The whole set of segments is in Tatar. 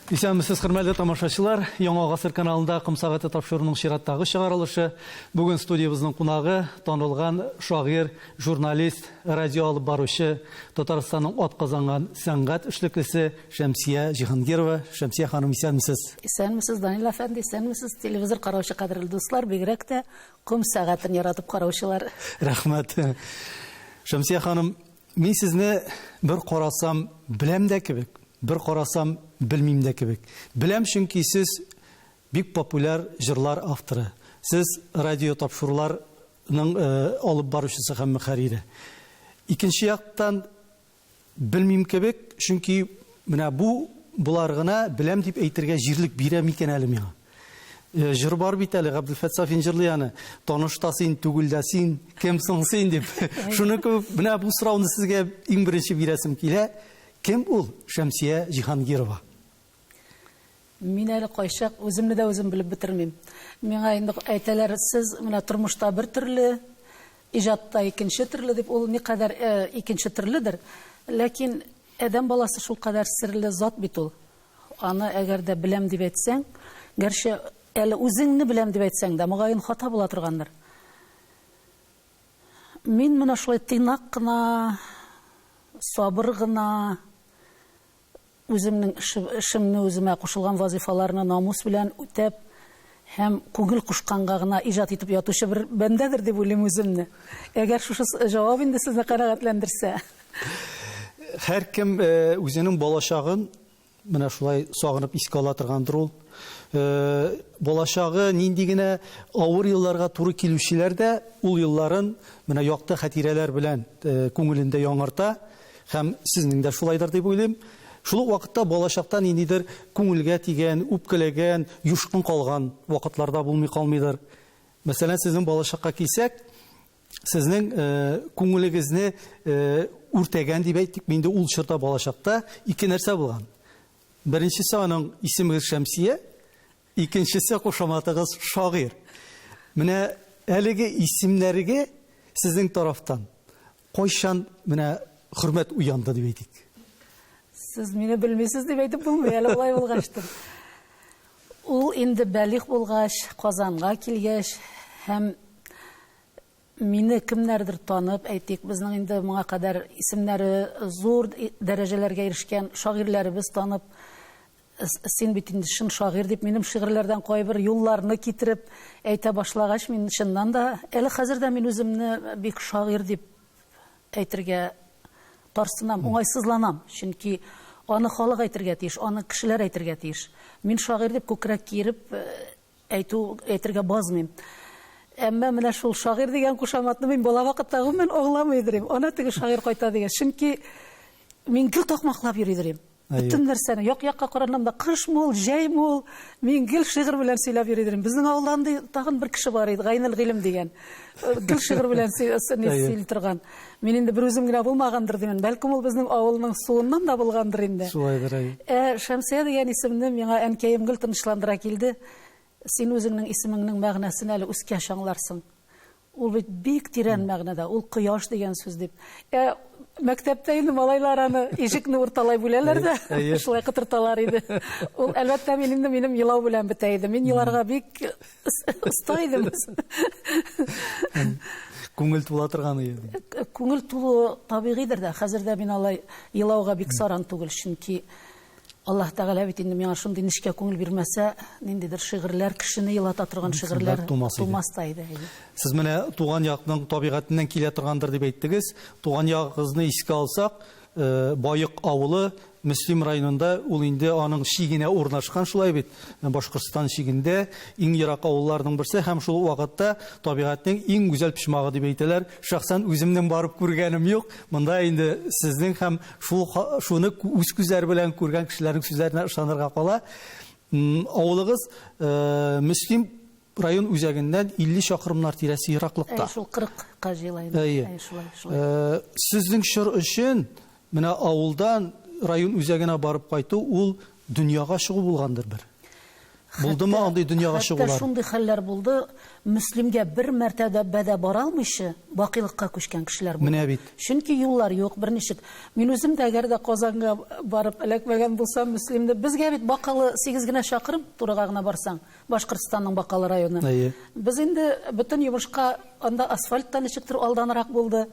Исәнмесез, хөрмәтле тамашачылар. Яңа гасыр каналында Ком сәгате тапшыруының чираттагы чыгарылышы. Бүген студиябезнең кунагы танылган шагыйрь, журналист, радио алып баручы, Татарстанның атказанган сәнгать эшлеклесе Шәмсия Җиһангирова. Шәмсия ханым, исәнмесез. Исәнмесез, Данил әфәнде, исәнмесез, телевизор караучы кадерле дуслар, бигрәк тә Ком сәгатен яратып караучылар. Рәхмәт. Шәмсия ханым, мин сезне бер карасам, беләм дә кебек, бер карасам, белмим дә кебек. Беләм, чөнки сез бик популяр җырлар авторы. Сез радио тапшыруларның алып баручысы һәм мөхәррире. Икенче яктан, Белмим кебек, чөнки менә бу болар гына беләм дип әйтергә җирлек бирә микән әле миңа? Э, җыр бар бит әле, Габделфәт Сафин җырлый аны. Таныш та син, түгел дә син, кем соң син дип. Шуны кебек, менә бу сорауны сезгә иң беренче бирәсем килә. Кем ул Шәмсия Җиһангирова? Мин әле кайчак үземне дә үзем белеп бетермим. Миңа инде әйтәләр, сез менә тормышта бер төрле, иҗатта икенче төрле дип, ул никадәр э, икенче төрледер. Ләкин адәм баласы шулкадәр серле зат бит ул. Аны әгәр дә беләм дип әйтсәң, гәрчә әле үзеңне беләм дип әйтсәң дә, мөгаен хата була торгандыр. Мин менә шулай тыйнак кына, сабыр гына, Үземнең эшемне, үземә кушылган вазыйфаларны намус белән үтәп һәм күңел кушканга гына иҗат итеп ятучы бер бәндәдер дип уйлыйм үземне. Әгәр шушы җавап инде сезне канәгатьләндерсә. Һәркем үзенең балачагын менә шулай сагынып искә ала торгандыр ул. Балачагы нинди генә авыр елларга туры килүчеләр дә ул елларын менә якты хатирәләр белән күңелендә яңарта. Һәм сезнең дә шулайдыр дип уйлыйм. Шул ук вакытта балачакта ниндидер күңелгә тигән, үпкәләгән, юшкын калган вакытлар да булмый калмыйдыр. Мәсәлән, сезнең балачакка килсәк, сезнең күңелегезне үртәгән дип әйтик, инде ул чорда балачакта ике нәрсә булган. Беренчесе аның исемегез Шәмсия, икенчесе кушаматыгыз Шагыйрь. Менә әлеге исемнәргә сезнең тарафтан Кайчан менә хөрмәт уянды дип әйтик? Сез мине белмисез дип әйтеп булмый әле алай булгачтыр. Ул инде бәлигъ булгач, Казанга килгәч һәм мине кемнәрдер танып, әйтик, безнең инде моңа кадәр исемнәре зур дәрәҗәләргә ирешкән шагыйрьләребез танып, Син бит инде чын шагыйрь дип, минем шигырьләрдән кайбер юлларны китереп әйтә башлагач, мин чыннан да, әле хәзер дә мин үземне бик шагыйрь дип әйтергә тарсынам, уңайсызланам. Чөнки аны халык әйтергә тиеш, аны кешеләр әйтергә тиеш. Мин шагыйрь дип күкрәк киереп әйтү, әйтергә базмыйм. Әмма менә шул шагыйрь дигән кушаматны мин бала вакытта гомумән аңламый идем. Ана теге шагыйрь кайта дигән. Чөнки мин гел такмаклап йөри идем. Бөтен нәрсәне як-якка каранам да, кышмы ул, җәйме ул, мин гел шигырь белән сөйләп йөри идем. Безнең авылда андый тагын бер кеше бар иде, Гайнел Гыйлем дигән. Гел шигырь белән сөйли торган. Мин инде бер үзем генә булмагандыр димен. Бәлкем ул безнең авылның суыннан да булгандыр инде. Шулайдыр, әйе. Ә Шәмсия дигән исемне миңа әнкәем гел тынычландыра килде. Син үзеңнең исемеңнең мәгънәсен әле үскәч аңларсың. Ул бит бик тирән мәгънәдә, ул кояш дигән сүз дип. Ә мәктәптә инде малайлар аны ишекне урталай бүләләр дә, шулай кытырталар иде. Ул, әлбәттә, мин инде минем елау белән бетә иде. Мин еларга бик оста идем. Күңел тула торган иде. Күңел тулу табигыйдер дә. Хәзер дә мин алай елауга бик саран түгел, чөнки Аллаһ Тәгалә бит инде миңа шундый нечкә күңел бирмәсә, ниндидер шигырьләр, кешене елата торган шигырьләр тумас та иде. Сез менә туган якның табигатеннән килә торгандыр дип әйттегез. Туган ягыгызны искә алсак, Баек авылы Мөслим районында, ул инде аның чигенә урнашкан, шулай бит? Башкортстан чигендә иң ерак авылларның берсе һәм шул ук вакытта табигатьнең иң гүзәл почмагы дип әйтәләр. Шәхсән үземнең барып күргәнем юк. Монда инде сезнең һәм Шул шуны үз күзләре белән күргән кешеләрнең сүзләренә ышанырга кала. Авылыгыз Мөслим район үзәгеннән 50 чакрымнар тирәсе ераклыкта. Әйе, шул 40-ка җыела инде. Әйе. Әйе, шулай, шулай. Сезнең чор өчен менә авылдан район үзәгенә барып кайту ул дөньяга чыгу булгандыр бер. Булдымы андый дөньяга чыгулар? Хәтта шундый хәлләр булды, Мөслимгә бер мәртәбә дә бара алмыйча, бакыйлыкка күчкән кешеләр булды. Менә бит. Чөнки юллар юк, берничек. Мин үзем дә әгәр дә Казанга барып эләкмәгән булсам, Мөслимне безгә бит Бакалы 8 генә чакрым, турыга гына барсаң, Башкортстанның Бакалы районы. Әйе. Без инде бөтен йомышка анда асфальт та ничектер алданрак булды.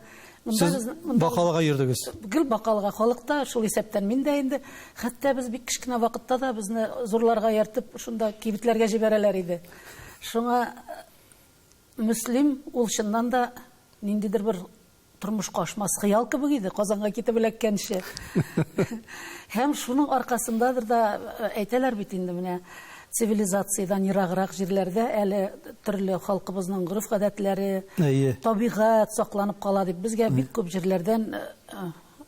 Монда Сез Бакалыга йөрдегез? Гел Бакалыга халыкта, шул исәптән мин дә инде. Хәтта без бик кечкенә вакытта да безне зурларга ияртеп, шунда кибетләргә җибәрәләр иде. Шуңа Мөслим ул чыннан да ниндидер бер тормышка ашмас хыял кебек иде, Казанга китеп эләккәнче. Һәм шуның аркасындадыр да әйтәләр бит инде менә цивилизациядән ераграк җирләрдә әле төрле халкыбызның гореф-гадәтләре, табигать сакланып кала дип безгә бик күп җирләрдән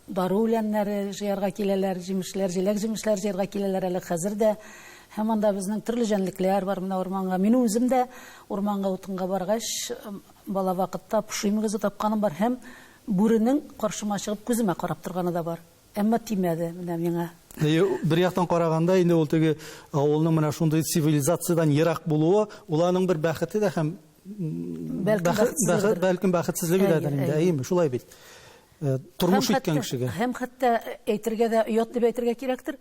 дару үләннәре җыярга киләләр, җимешләр, җиләк-җимешләр җыярга киләләр әле хәзер дә. Һәм анда безнең төрле җәнлекләр бар менә урманга. Мин үзем дә урманга утынга баргач, бала вакытта поши мөгезе тапканым бар һәм бүренең каршыма чыгып күземә карап торганы да бар. Әмма тимәде менә миңа. Әйе, бер яктан караганда инде ул теге авылның менә шундый цивилизациядән ерак булуы, ул аның бер бәхете дә һәм бәлкем бәлкем бәхетсезлеге дә инде, әйеме, шулай бит. Э, тормыш иткән кешегә. Һәм хәтта әйтергә дә оят дип әйтергә кирәктер.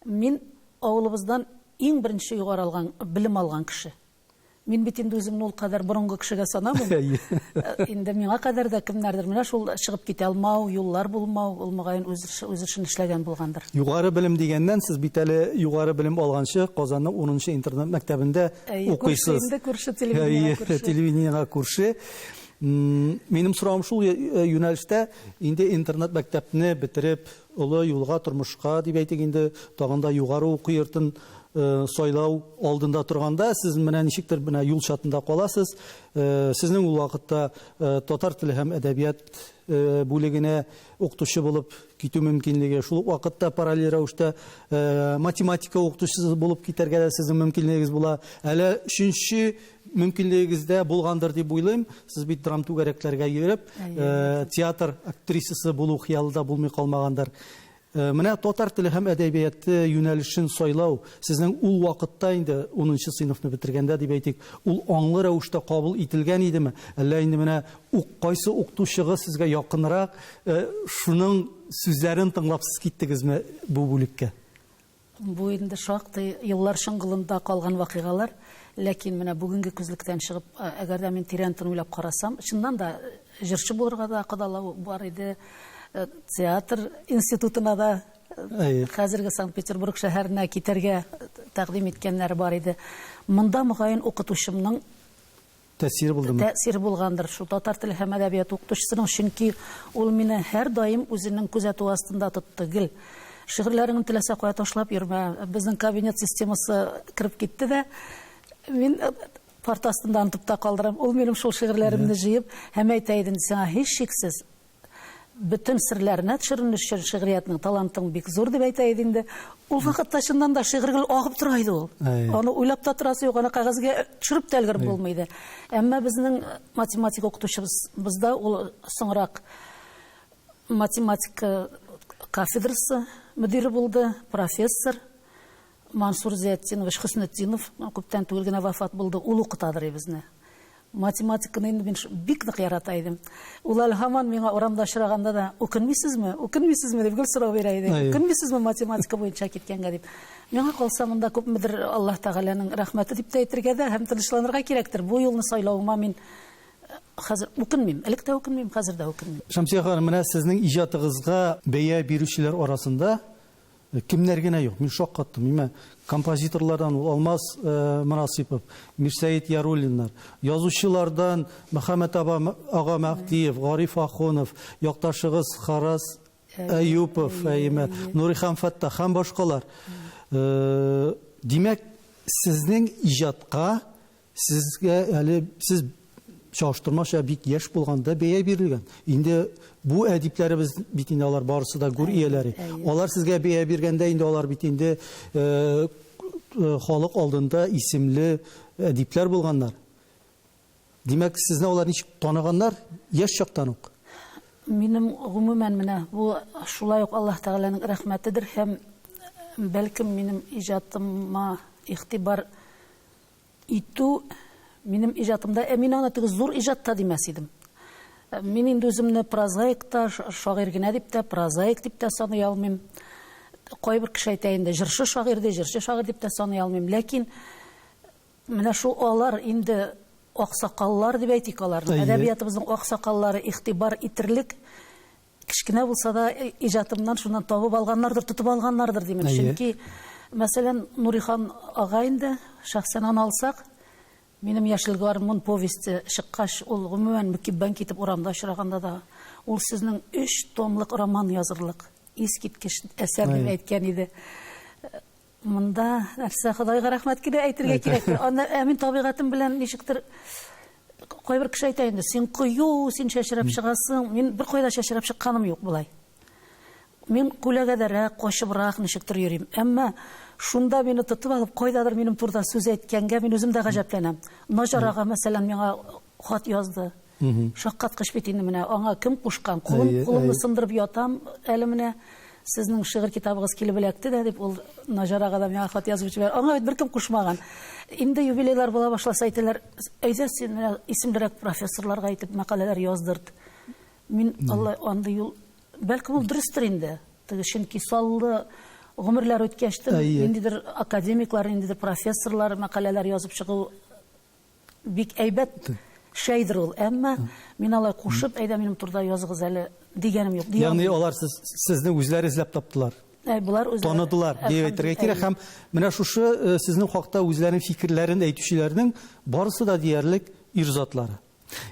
Мин авылыбыздан иң беренче югары алган, белем алган кеше. Мин бит инде үземне ул кадәр борынгы кешегә санамыйм. Э, инде миңа кадәр дә кемнәрдер менә шул чыгып китә алмау, юллар булмау, ул мөгаен үз үз эшен эшләгән булгандыр. Югары белем дигәннән, сез бит әле югары белем алганчы Казанның 10 интернат мәктәбендә укыйсыз. Инде күрше телевидениегә күрше. Телевидениегә күрше. Минем соравым шул э, юнәлештә, инде интернат мәктәпне бетереп, олы юлга, тормышка дип әйтик инде, тагын да югары уку йортын сайлау алдында торганда, сез менә ничектер менә юл чатында каласыз. Сезнең ул вакытта татар теле һәм әдәбият бүлегенә укытучы булып китү мөмкинлеге, шул ук вакытта параллель рәвештә математика укытучысы булып китәргә дә сезнең мөмкинлегегез була. Әле өченче мөмкинлегегез дә булгандыр дип уйлыйм. Сез бит драмтүгәрәкләргә йөреп, театр актрисасы булу хыялы да булмый калмагандыр. Менә татар теле һәм әдәбияты юнәлешен сайлау сезнең ул вакытта инде 10 сыйныфны бетергәндә дип әйтик, ул аңлы рәвештә кабул ителгән идеме? Әллә инде менә ук кайсы укытучыгыз сезгә якынрак, шуның сүзләрен тыңлап сез киттегезме бу бүлеккә? Бу инде шактый еллар чоңгылында калган вакыйгалар. Ләкин менә бүгенге күзлектән чыгып, әгәр дә мин тирәнтен уйлап карасам, чыннан да җырчы булырга да кодалау бар иде, театр институтына да хәзерге Санкт-Петербург шәһәренә китәргә тәкъдим иткәннәре бар иде. Монда, мөгаен, укытучымның Тәэсире булдымы? Тәэсире булгандыр шул татар теле һәм әдәбияты укытучысының, чөнки ул мине һәрдаим үзенең күзәтүе астында тотты, гел. Шигырьләреңне теләсә кая ташлап йөрмә, безнең кабинет системасы кереп китте дә, мин парта астында онытып та калдырам. Ул минем шул шигырьләремне җыеп һәм әйтә иде, сиңа һичшиксез бөтен серләренә төшеренеш өчен шигъриятнең талантың бик зур дип әйтә иде инде. Ул вакытта чыннан да шигырь гел агып тора иде ул. Аны уйлап та торасы юк, аны кәгазьгә төшереп тә өлгереп булмый иде. Әмма безнең математика укытучыбыз да ул соңрак математика кафедрасы мөдире булды, профессор Мансур Зиятдинович Хөснетдинов күптән түгел генә вафат булды, ул укытадыр безне. Математиканы инде мин бик нык ярата идем. Ул әле һаман миңа урамда очраганда да, үкенмисезме, үкенмисезме дип гел сорау бирә иде. Үкенмисезме математика буенча киткәнгә дип. Миңа калса, монда күпмедер Аллаһ Тәгаләнең рәхмәте дип тә әйтергә дә һәм тынычланырга кирәктер. Бу юлны сайлавыма мин хәзер үкенмим. Элек тә үкенмим, хәзер дә үкенмим. Шәмсия ханым, менә сезнең иҗатыгызга бәя бирүчеләр арасында Кемнәр генә юк, мин шаккаттым. Имә композиторлардан ул Алмаз Монасыйпов, Мирсәет Яруллиннар, язучылардан Мөхәммәт ага Мәһдиев, Гариф Ахунов, якташыгыз Харас Әюпов, әйеме, Нурихан Фәттах һәм башкалар. Димәк, сезнең иҗатка Сезгә әле сез чагыштырмача бик яшь булганда бәя бирелгән. Инде бу әдипләребез бит инде алар барысы да гүр ияләре. Алар сезгә бәя биргәндә инде алар бит инде халык алдында исемле әдипләр булганнар. Димәк, сезне алар ничек таныганнар яшь чактан ук? Минем гомумән менә бу шулай ук Аллаһ Тәгаләнең рәхмәтедер һәм бәлкем минем иҗатыма игътибар. итү минем иҗатымда, ә мин аны теге зур иҗат та димәс идем. Мин инде үземне прозаик та, шагыйрь генә дип тә, прозаик дип тә саный алмыйм. Кайбер кеше әйтә инде, җырчы шагыйрь ди, җырчы шагыйрь дип тә саный алмыйм. Ләкин менә шул алар инде аксакаллар дип әйтик аларны, әдәбиятыбызның аксакаллары игътибар итерлек кечкенә булса да иҗатымнан шуннан табып алганнардыр, тотып алганнардыр димим. Чөнки, мәсәлән, Нурихан ага инде, шәхсән аны алсак, минем Яшел гармун повесте чыккач, ул гомумән мөкиббән китеп урамда очраганда да, ул сезнең 3 томлык роман язырлык искиткеч әсәр дип әйткән иде. Монда нәрсә, Ходайга рәхмәт кенә әйтергә кирәктер. Аны ә мин табигатем белән ничектер кайбер кеше әйтә инде, син кыю, син чәчрәп чыгасың. Мин бер кайда чәчрәп чыкканым юк болай. Мин күләгәдәрәк, качыбрак ничектер йөрим. Әмма шунда мине тотып алып, кайдадыр минем турыда сүз әйткәнгә мин үзем дә гаҗәпләнәм. Наҗар ага, мәсәлән, миңа хат язды. Шаккаткыч бит инде менә, аңа кем кушкан? Кулым, кулымны сындырып ятам, әле менә сезнең шигырь китабыгыз килеп эләкте дә дип, ул Наҗар ага да миңа хат язып җибәрде. Аңа бит беркем кушмаган. Инде юбилейлар була башласа әйтәләр, әйдә син менә исемлерәк профессорларга әйтеп мәкаләләр яздырт. Мин алла андый юл, бәлкем ул дөрестер инде. Теге чөнки саллы гомерләр үткәч тә ниндидер академиклар, ниндидер профессорлар мәкаләләр язып чыгу бик әйбәт шәйдер ул, әмма мин алай кушып, әйдә минем турыда языгыз әле дигәнем юк. Ягъни алар сез, сезне үзләре эзләп таптылар. Әй, болар үзләре. Таныдылар, дип әйтергә кирәк. Һәм менә шушы э, сезнең хакта үзләренең фикерләрен әйтүчеләрнең барысы да диярлек ир затлары.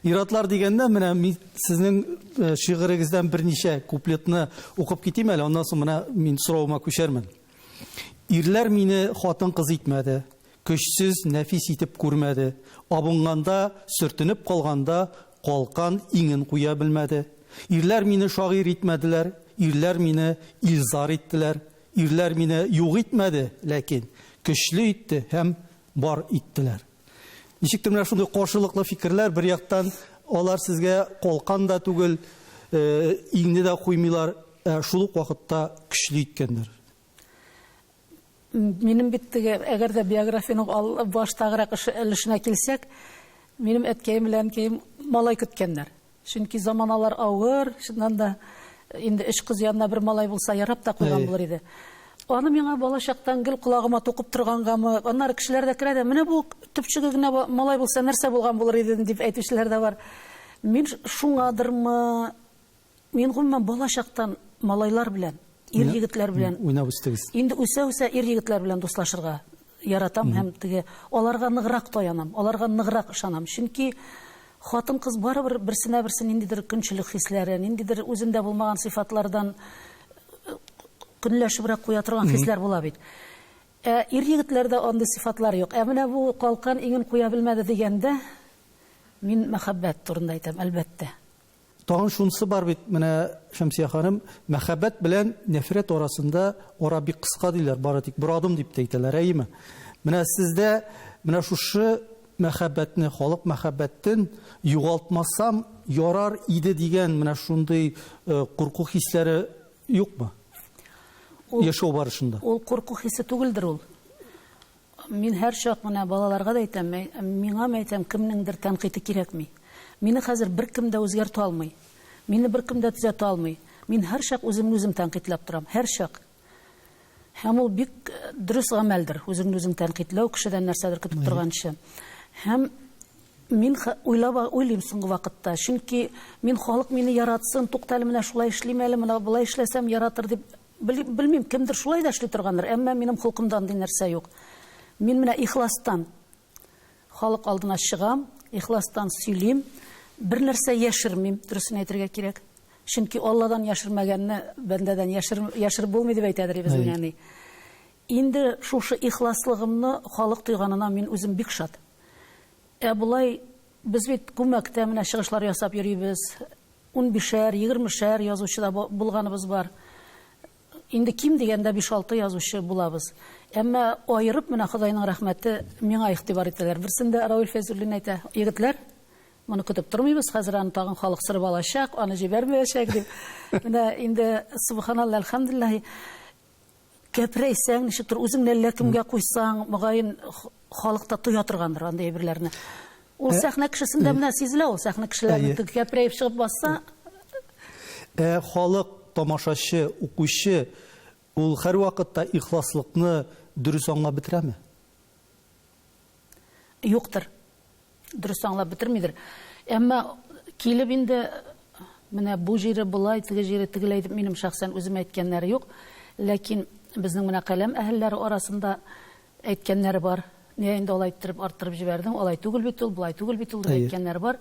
Ир-атлар дигәндә, менә мин сезнең э, шигырегездән берничә куплетны укып китим әле, аннан соң менә мин соравыма күчәрмен. Ирләр мине хатын-кыз итмәде, Көчсез, нәфис итеп күрмәде. Абынганда, сөртенеп калганда, калкан иңен куя белмәде. Ирләр мине шагыйрь итмәделәр, ирләр мине илзар иттеләр. Ирләр мине юк итмәде, ләкин көчле итте һәм бар иттеләр. Ничектер менә шундый каршылыклы фикерләр, бер яктан алар сезгә калкан да түгел, иңне дә куймыйлар, ә шул ук вакытта көчле иткәннәр. Минем бит теге, әгәр дә биографиянең баштагырак өлешенә килсәк, минем әткәем белән әнкәем малай көткәннәр. Чөнки заманалар авыр, чыннан да инде өч кыз янына бер малай булса ярап та куйган булыр иде. Аны миңа бала чактан гел колагыма тукып торгангамы, аннары кешеләр дә керә дә, менә бу төпчеге генә малай булса нәрсә булган булыр иде дип әйтүчеләр дә бар. Мин шуңадырмы, Мин гомумән бала чактан малайлар белән, ир-егетләр белән уйнап үстегез. Инде үсә-үсә ир-егетләр белән дуслашырга яратам һәм теге аларга ныграк таянам, аларга ныграк ышанам. Чөнки хатын-кыз барыбер берсенә берсе ниндидер көнчелек хисләре, ниндидер үзендә булмаган сыйфатлардан э, көнләшебрәк куя торган хисләр була бит. Ә ир-егетләрдә андый сыйфатлар юк. Ә менә бу калкан иңен куя белмәде дигәндә, мин мәхәббәт турында әйтәм, әлбәттә. Тагын шунысы бар бит, менә Шәмсия ханым, мәхәббәт белән нәфрәт арасында ара бик кыска диләр, бары тик бер адым дип тә әйтәләр, әйеме? Менә сездә менә шушы мәхәббәтне, халык мәхәббәтен югалтмасам ярар иде дигән менә шундый э, курку хисләре юкмы? Ул, Яшәү барышында. Ул курку хисе түгелдер ул. Мин һәрчак менә балаларга да әйтәм, миңа, мәйтәм, кемнеңдер тәнкыйте кирәкми. Мине хәзер беркем дә үзгәртә алмый. Мине беркем дә төзәтә алмый. Мин һәрчак үземне үзем тәнкыйтьләп торам, һәрчак. Һәм ул бик дөрес гамәлдер, үзеңне үзең тәнкыйтьләү, кешедән нәрсәдер көтеп торганчы. Һәм мин уйлап уйлыйм соңгы вакытта, чөнки мин халык мине яратсын, туктале, менә шулай эшлим әле, менә болай эшләсәм яратыр дип Белмим, кемдер шулай да эшли торгандыр, әмма минем холкымда андый нәрсә юк. Мин менә ихластан халык алдына чыгам, ихластан сөйлим, бер нәрсә яшермим, дөресен әйтергә кирәк. Чөнки Алладан яшермәгәнне бәндәдән яшер, яшереп булмый дип әйтәдер безнең әни. Инде шушы ихласлыгымны халык тойганына мин үзем бик шат. Ә болай без бит күмәктә менә чыгышлар ясап йөрибез. Унбишәр, егермешәр язучы да булганыбыз бар. Инде ким дигәндә биш-алты язучы булабыз. Әмма аерып менә Ходайның рәхмәте миңа игътибар итәләр. Берсендә Равил Фәйзуллин әйтә, егетләр, моны көтеп тормыйбыз, хәзер аны тагын халык сырып алачак, аны җибәрмәячәк дип. Менә инде субханалла, әлхәмдүлилләһ, кәпрәйсәң, ничектер үзеңне әллә кемгә куйсаң, мөгаен, Халык та тоя торгандыр андый әйберләрне. Ул сәхнә кешесендә менә сизелә ул сәхнә кешеләренең теге кәпрәеп чыгып басса. Ә халык, тамашачы, укучы ул һәрвакытта ихласлыкны дөрес аңлап бетерәме? Юктыр. Дөрес аңлап бетермидер. Әмма килеп инде менә бу җире болай, теге җире тегеләй дип минем шәхсән үзем әйткәннәре юк. Ләкин безнең менә каләм әһелләре арасында әйткәннәре бар. Нигә инде алай иттереп арттырып җибәрдең, алай түгел бит ул, болай түгел бит ул дип әйткәннәре бар.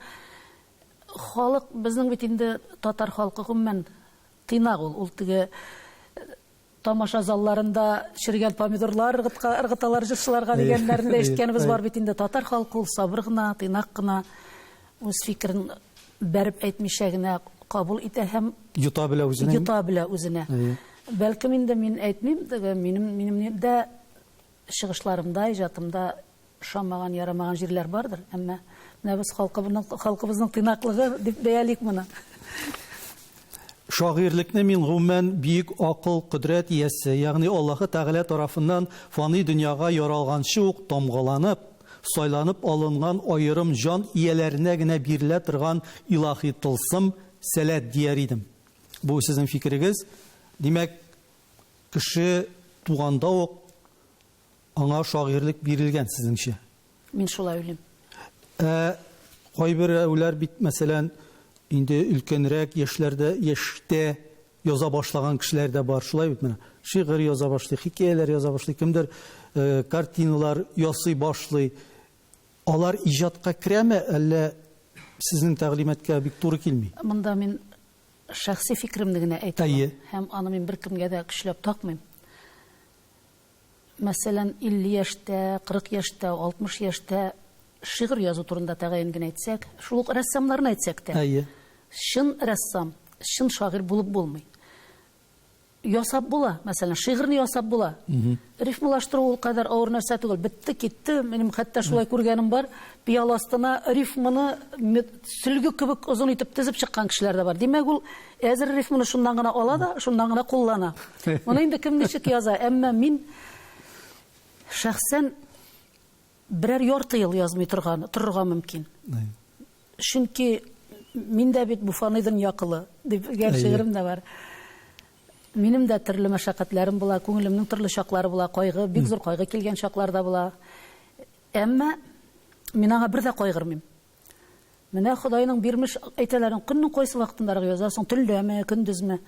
Халык безнең бит инде татар халкы гомумән тыйнак ул. Ул теге тамаша залларында черегән помидорлар ыргыталар җырчыларга дигәннәрен дә ишеткәнебез бар бит инде. Татар халкы ул сабыр гына, тыйнак кына, үз фикерен бәреп әйтмичә генә кабул итә һәм йота белә үзенә. Йота белә үзенә. Бәлкем инде мин әйтмим, теге минем минем дә чыгышларымда, иҗатымда ошамаган, ярамаган җирләр бардыр, әмма менә без халкыбызның халкыбызның тыйнаклыгы дип бәялик моны. Шагыйрьлекне мин гомумән бөек акыл, кодрәт иясе, ягъни Аллаһы Тәгалә тарафыннан фани дөньяга яралганчы ук тамгаланып, сайланып алынган аерым җан ияләренә генә бирелә торган илаһи тылсым, сәләт дияр идем. Бу сезнең фикерегез. Димәк, кеше туганда ук аңа шагыйрьлек бирелгән, сезнеңчә? Мин шулай уйлыйм. Ә кайберәүләр бит, мәсәлән, инде өлкәнрәк яшьләрдә, яшьтә яза башлаган кешеләр дә бар, шулай бит менә. Шигырь яза башлый, хикәяләр яза башлый, кемдер э, картиналар ясый башлый. Алар иҗатка керәме, әллә сезнең тәгълиматка бик туры килми? Монда мин шәхси фикеремне генә әйтә алам. Һәм аны мин беркемгә дә көчләп такмыйм. Мәсәлән, 50 яшьтә, 40 яшьтә, 60 яшьтә шигырь язу турында тәгаен генә әйтсәк, шул ук рәссамнарны әйтсәк тә, Әйе. чын рәссам, чын шагыйрь булып булмый. Ясап була, мәсәлән, шигырьне ясап була. Рифмалаштыру ул кадәр авыр нәрсә түгел. Бетте, китте. Минем хәтта шулай күргәнем бар. Пыяла астына рифманы сөлге кебек озын итеп тезеп чыккан кешеләр дә бар. Димәк, ул әзер рифманы шуннан гына ала да, шуннан гына куллана. Моны инде кем ничек яза. Әмма мин шәхсән берәр ярты ел язмый торган, торырга мөмкин. Чөнки мин дә бит бу фани дөнья колы, дип дигән шигырем дә бар. Минем дә төрле мәшәкатьләрем була, күңелемнең төрле чаклары була, кайгы, бик зур кайгы килгән чаклар да була. Әмма мин аңа бер дә кайгырмыйм. Менә Ходайның бирмеш әйтәләр, көннең кайсы вакытындарак язасың, төнләме, көндезме?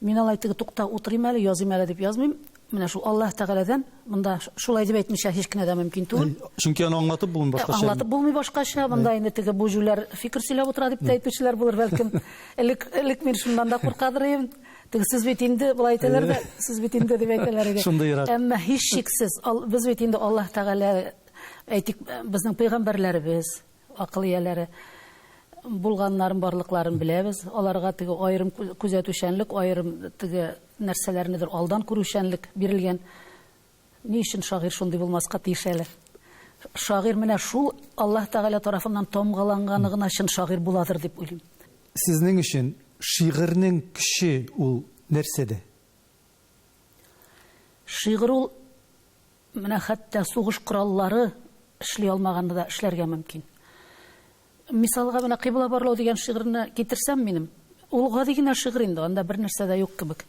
Мин алай теге тукта утырыйм әле, языйм әле дип язмыйм. Менә шул Аллаһ Тәгаләдән монда шулай дип әйтмичә һич кенә дә мөмкин түгел. Чөнки аны аңлатып булмый башкача. Аңлатып булмый башкача. Монда инде теге бу җүләр фикер сөйләп утыра дип тә әйтүчеләр булыр бәлкем. Элек элек мин шуннан да куркадыр идем. Теге сез бит инде болай әйтәләр дә, сез бит инде дип әйтәләр иде. Шундыйрак. Әмма һичшиксез без бит инде Аллаһ Тәгалә әйтик, безнең пәйгамбәрләребез, акыл ияләре булганнарын, барлыкларын беләбез. Аларга теге аерым күзәтүчәнлек, аерым теге нәрсәләрнедер алдан күрүчәнлек бирелгән. Ни өчен шагыйрь шундый булмаска тиеш әле? Шагыйрь менә шул Аллаһ Тәгалә тарафыннан тамгаланганы гына чын шагыйрь буладыр дип уйлыйм. Сезнең өчен шигырьнең көче ул нәрсәдә? Шигырь ул Менә хәтта сугыш кораллары эшли алмаганны да эшләргә мөмкин. Мисалга менә Кыйбла барлау дигән шигырьне китерсәм минем, ул гади генә шигырь инде, анда бер нәрсә дә юк кебек.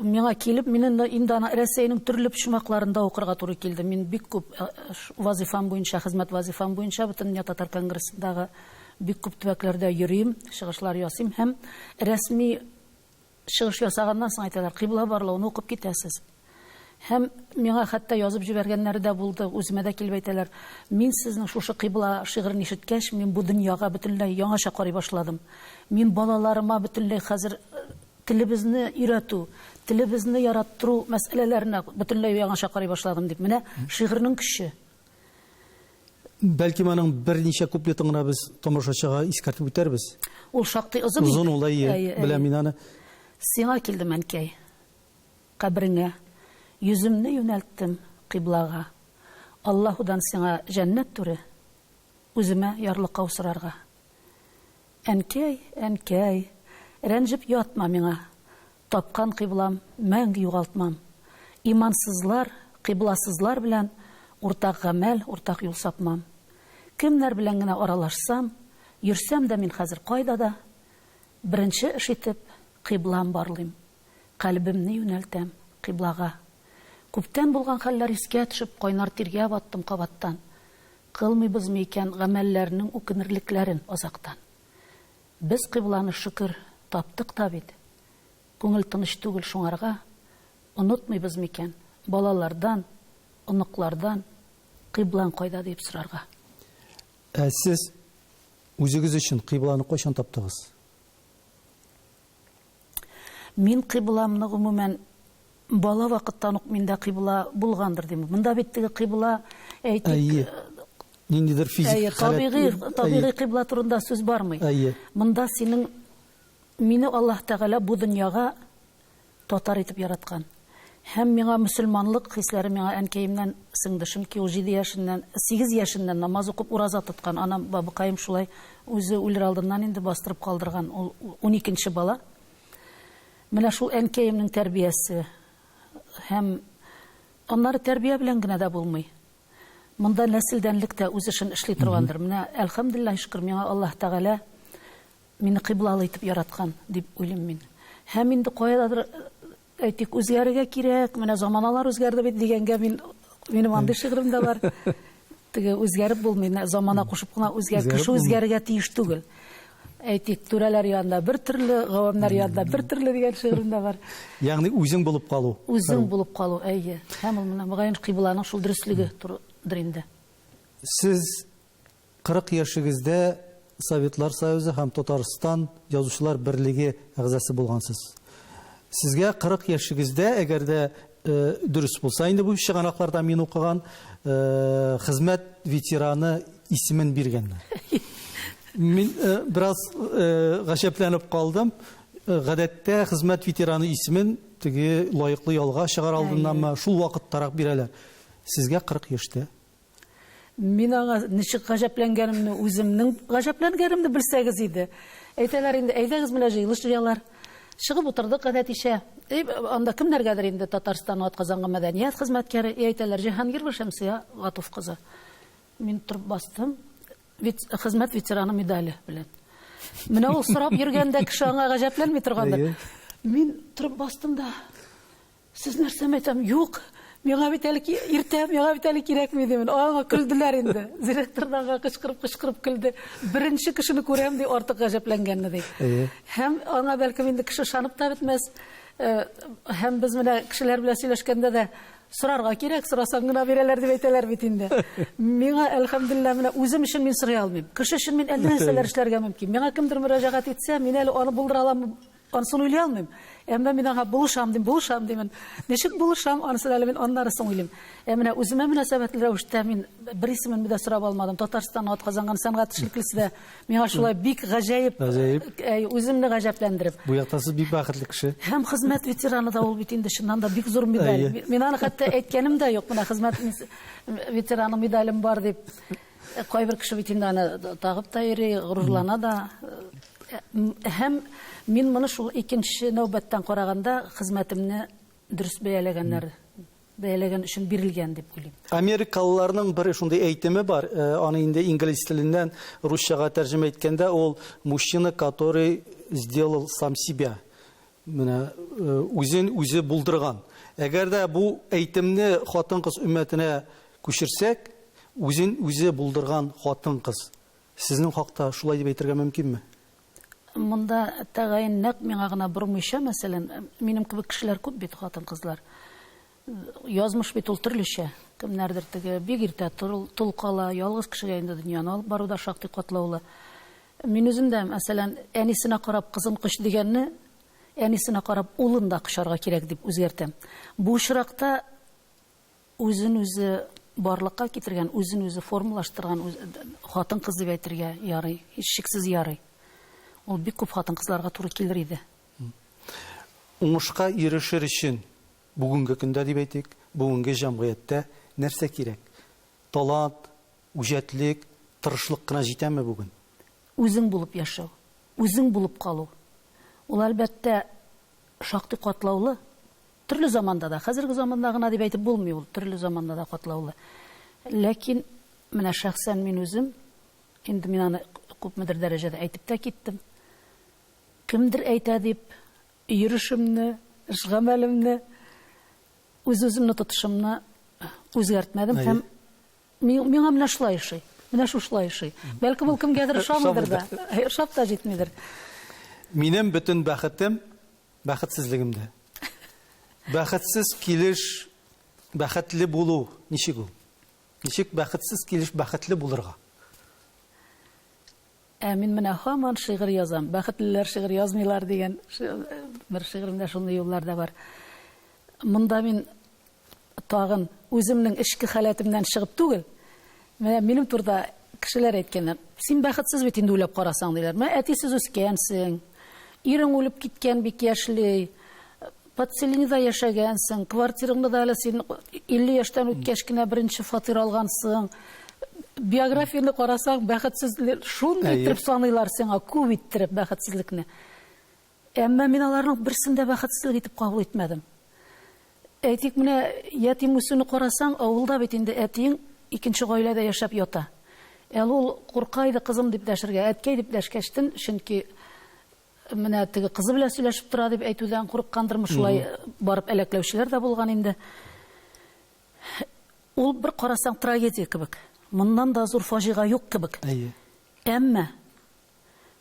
Миңа килеп, мин инде аны Рәсәйнең төрле почмакларында укырга туры килде. Мин бик күп э, вазифам буенча, хезмәт вазифам буенча Бөтендөнья татар конгрессындагы бик күп төбәкләрдә йөрим, чыгышлар ясыйм һәм рәсми Чыгыш ясаганнан соң әйтәләр, кыйбла барлауны укып китәсез. Һәм миңа хәтта язып җибәргәннәре дә булды, үземә дә килеп әйтәләр, мин сезнең шушы кыйбла шигырен ишеткәч, мин бу дөньяга бөтенләй яңача карый башладым. Мин балаларыма бөтенләй хәзер э, телебезне өйрәтү, телебезне яраттыру мәсьәләләренә бөтенләй яңача карый башладым дип. Менә шигырьнең көче. Бәлкем аның берничә куплетын гына без тамашачыга искәртеп үтәрбез. Ул шактый озын. Озын ул, әйе, беләм мин аны. Сиңа килдем, әнкәй, кабереңә. Йөземне юнәлттем кыйблага. Аллаһудан сиңа җәннәт түре, үземә ярлыкау сорарга. Әнкәй, әнкәй, рәнҗеп ятма миңа. Тапкан кыйблам, мәңге югалтмам. Имансызлар, кыйбласызлар белән Уртак гамәл, уртак юл сапмам. Кемнәр белән генә аралашсам, йөрсәм дә мин хәзер кайда да, беренче эш итеп, кыйблам барлыйм. Кальбемне юнәлтәм кыйблага. Күптән булган хәлләр искә төшеп, кайнар тиргә баттым кабаттан. Кылмыйбызмы икән гамәлләрнең үкенерлекләрен азактан? Без кыйбланы, шөкер, таптык та бит. Күңел тыныч түгел шуңарга. Онытмыйбыз микән балалардан, оныклардан кыйблаң кайда диеп сорарга? Ә сез үзегез өчен кыйбланы кайчан таптыгыз? Мин кыйбламны гомумән бала вакыттан ук миндә кыйбла булгандыр дим. Монда бит теге кыйбла әйтик, Әйе. Ниндидер физик әйе, табигый, табигый кыйбла турында сүз бармый. Әйе. Монда синең мине Аллаһ Тәгалә бу дөньяга татар итеп яраткан. Һәм миңа мөселманлык хисләре миңа әнкәемнән сеңде. Чөнки ул 7 яшеннән, 8 яшеннән намаз укып ураза тоткан. Анам, бабыкаем шулай үзе үлер алдыннан инде бастырып калдырган. Ул 12-нче бала. Менә шул әнкәемнең тәрбиясе. Һәм аннары тәрбия белән генә дә булмый. Монда нәселдәнлек тә үз эшен эшли торгандыр. Менә әлхәмдүлилләһ шөкер, миңа Аллаһ Тәгалә мине кыйблалы итеп яраткан дип уйлыйм мин. Һәм инде каядадыр әйтик, үзгәрергә кирәк, менә заманалар үзгәрде бит дигәнгә мин минем андый шигырем дә бар. Теге үзгәреп булмый, замана кушып кына үзгәр, кеше үзгәрергә тиеш түгел. Әйтик, түрәләр янында бер төрле, гавамнар янында бер төрле дигән шигырем дә бар. Ягъни үзең булып калу. Үзең булып калу, әйе. Һәм ул менә мөгаен кыйбланың шул дөреслеге турыдыр инде. Сез 40 яшегездә Советлар Союзы һәм Татарстан Язучылар берлеге әгъзасы булгансыз. Сезгә 40 яшегездә, әгәр дә дөрес булса инде бу чыганакларда мин укыган, хезмәт ветераны исемен биргәннәр. Мин бераз гаҗәпләнеп калдым. Гадәттә хезмәт ветераны исемен теге лаеклы ялга чыгар алдыннанмы, шул вакыттарак бирәләр. Сезгә 40 яшьтә. Мин аңа ничек гаҗәпләнгәнемне, үземнең гаҗәпләнгәнемне белсәгез иде. Әйтәләр инде, әйдәгез менә җыелыш җыялар. Чыгып утырдык гадәтичә. И, анда кемнәргәдер инде Татарстан атказанган мәдәният хезмәткәре, и әйтәләр, Җиһангирова Шәмсия Гатуф кызы. Мин торып бастым. Вет, хезмәт ветераны медале белән. Менә ул сорап йөргәндә кеше аңа гаҗәпләнми торгандыр. Мин торып бастым да, Сез нәрсәме әйтәм, юк, миңа бит әле иртә, миңа бит әле кирәкми димен. Аңа көлделәр инде. Директор да аңа кычкырып-кычкырып көлде. Беренче кешене күрәм ди, артык гаҗәпләнгәнне ди. Һәм аңа бәлкем инде кеше ышанып та бетмәс. Һәм без менә кешеләр белән сөйләшкәндә дә сорарга кирәк, сорасаң гына бирәләр дип әйтәләр бит инде. Миңа, әлхәмдүлилләһ, менә үзем өчен мин сорый алмыйм. Кеше өчен мин әллә нәрсәләр эшләргә мөмкин. Миңа кемдер мөрәҗәгать итсә, мин әле аны булдыра аламмы, Анысын уйлый алмыйм. Әмма мин аңа булышам дим, булышам димен. Ничек булышам, анысын әле мин аннары соң уйлыйм. Ә менә үземә мөнәсәбәтле рәвештә мин бер исемемне дә сорап алмадым. Татарстан атказанган сәнгать эшлеклесе дә миңа шулай бик гаҗәеп, гаҗәеп, үземне гаҗәпләндереп. Бу якта сез бик бәхетле кеше. Һәм хезмәт ветераны да ул бит инде чыннан да бик зур медаль. Мин аны хәтта әйткәнем дә юк, менә хезмәт ветераны медалем бар дип. Кайбер кеше бит инде аны тагып та йөри, горурлана да. Һәм мин моны шул икенче нәүбәттән караганда хезмәтемне дөрес бәяләгәннәр, бәяләгән өчен бирелгән дип уйлыйм. Америкалыларның бер шундый әйтеме бар, аны инде инглиз теленнән русчага тәрҗемә иткәндә ул мужчина, который сделал сам себя. Менә үзен үзе булдырган. Әгәр дә бу әйтемне хатын-кыз өммәтенә күчерсәк, үзен үзе булдырган хатын-кыз. Сезнең хакта шулай дип әйтергә мөмкинме? Монда тәгаен нәкъ миңа гына бормыйча, мәсәлән, минем кебек кешеләр күп бит, хатын-кызлар. Язмыш бит ул төрлечә. Кемнәрдер теге бик иртә тол кала, ялгыз кешегә инде дөньяны алып бару да шактый катлаулы. Мин үзем дә, мәсәлән, әнисенә карап кызын коч дигәнне, әнисенә карап улын да кочарга кирәк дип үзгәртәм. Бу очракта үзен үзе барлыкка китергән, үзен үзе формалаштырган хатын-кыз дип әйтергә ярый, һичшиксез ярый. Ул бик күп хатын-кызларга туры килер иде. Уңышка ирешер өчен бүгенге көндә дип әйтик, бүгенге җәмгыятьтә нәрсә кирәк? Талант, үҗәтлек, тырышлык кына җитәме бүген? Үзең булып яшәү, үзең булып калу. Ул, әлбәттә, шактый катлаулы. Төрле заманда да, хәзерге заманда гына дип әйтеп булмый ул, төрле заманда да катлаулы. Ләкин менә шәхсән мин үзем, инде мин аны күпмедер дәрәҗәдә әйтеп тә киттем. Кемдер әйтә дип, йөрешемне, эш-гамәлемне, үз-үземне тотышымны үзгәртмәдем һәм миңа менә шулай ошый. Менә шушылай ошый. Бәлкем ул кемгәдер ошамыйдыр да, ошап та җитмидер. Минем бөтен бәхетем бәхетсезлегемдә. Бәхетсез килеш бәхетле булу ничек ул? Ничек бәхетсез килеш бәхетле булырга? Ә мин менә һаман шигырь язам. Бәхетлеләр шигырь язмыйлар дигән бер шигыремдә шундый юллар да бар. Монда мин тагын үземнең эчке халәтемнән чыгып түгел, менә минем турыда кешеләр әйткәннәр. Син бәхетсез бит инде уйлап карасаң, диләр. Менә әтисез үскәнсең, ирең үлеп киткән бик яшьли, подселениедә яшәгәнсең, квартираңны да әле син 50 яшьтән үткәч кенә беренче фатир алгансың. Биографияне карасаң, бәхетсез шундый иттереп саныйлар сиңа, күп иттереп бәхетсезлекне. Әмма мин аларның берсен дә бәхетсезлек итеп кабул итмәдем. Әйтик, менә ятим үсүне карасаң, авылда бит инде әтиең икенче гаиләдә яшәп ята. Әле ул курка иде кызым дип дәшергә, әткәй дип дәшкәчтен, чөнки менә теге кызы белән сөйләшеп тора дип әйтүдән курыккандырмы, шулай барып әләкләүчеләр дә булган инде. Ул бер карасаң трагедия кебек. Моннан да зур фаҗига юк кебек. Әйе. Әмма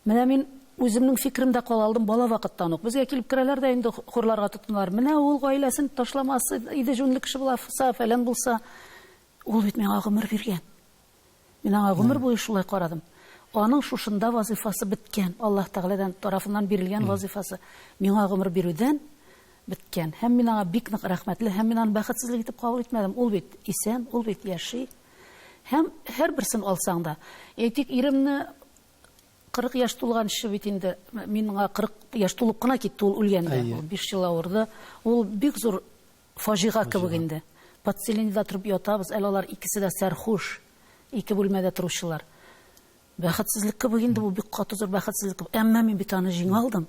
менә мин үземнең фикеремдә кала алдым бала вакыттан ук. Безгә килеп керәләр дә инде хурларга тотыналар. Менә ул гаиләсен ташламас иде, җүнле кеше булса, фәлән булса. Ул бит миңа гомер биргән. Мин аңа гомер буе шулай карадым. Аның шушында вазифасы беткән. Аллаһ Тәгаләдән тарафыннан бирелгән вазифасы миңа гомер бирүдән беткән. Һәм мин аңа бик нык рәхмәтле, һәм мин аны бәхетсезлек итеп кабул итмәдем. Ул бит исән, ул бит яши. Һәм һәрберсен алсаң да, әйтик, иремне 40 яшь тулганчы бит инде, миңа 40 яшь тулып кына китте ул үлгәндә. Ул 5 ел авырды. Ул бик зур фаҗига кебек инде. Подселениедә торып ятабыз, әле алар икесе дә сәрхуш, ике бүлмәдә торучылар. Бәхетсезлек кебек инде бу, бик каты зур бәхетсезлек кебек. Әмма мин бит аны җиңә алдым.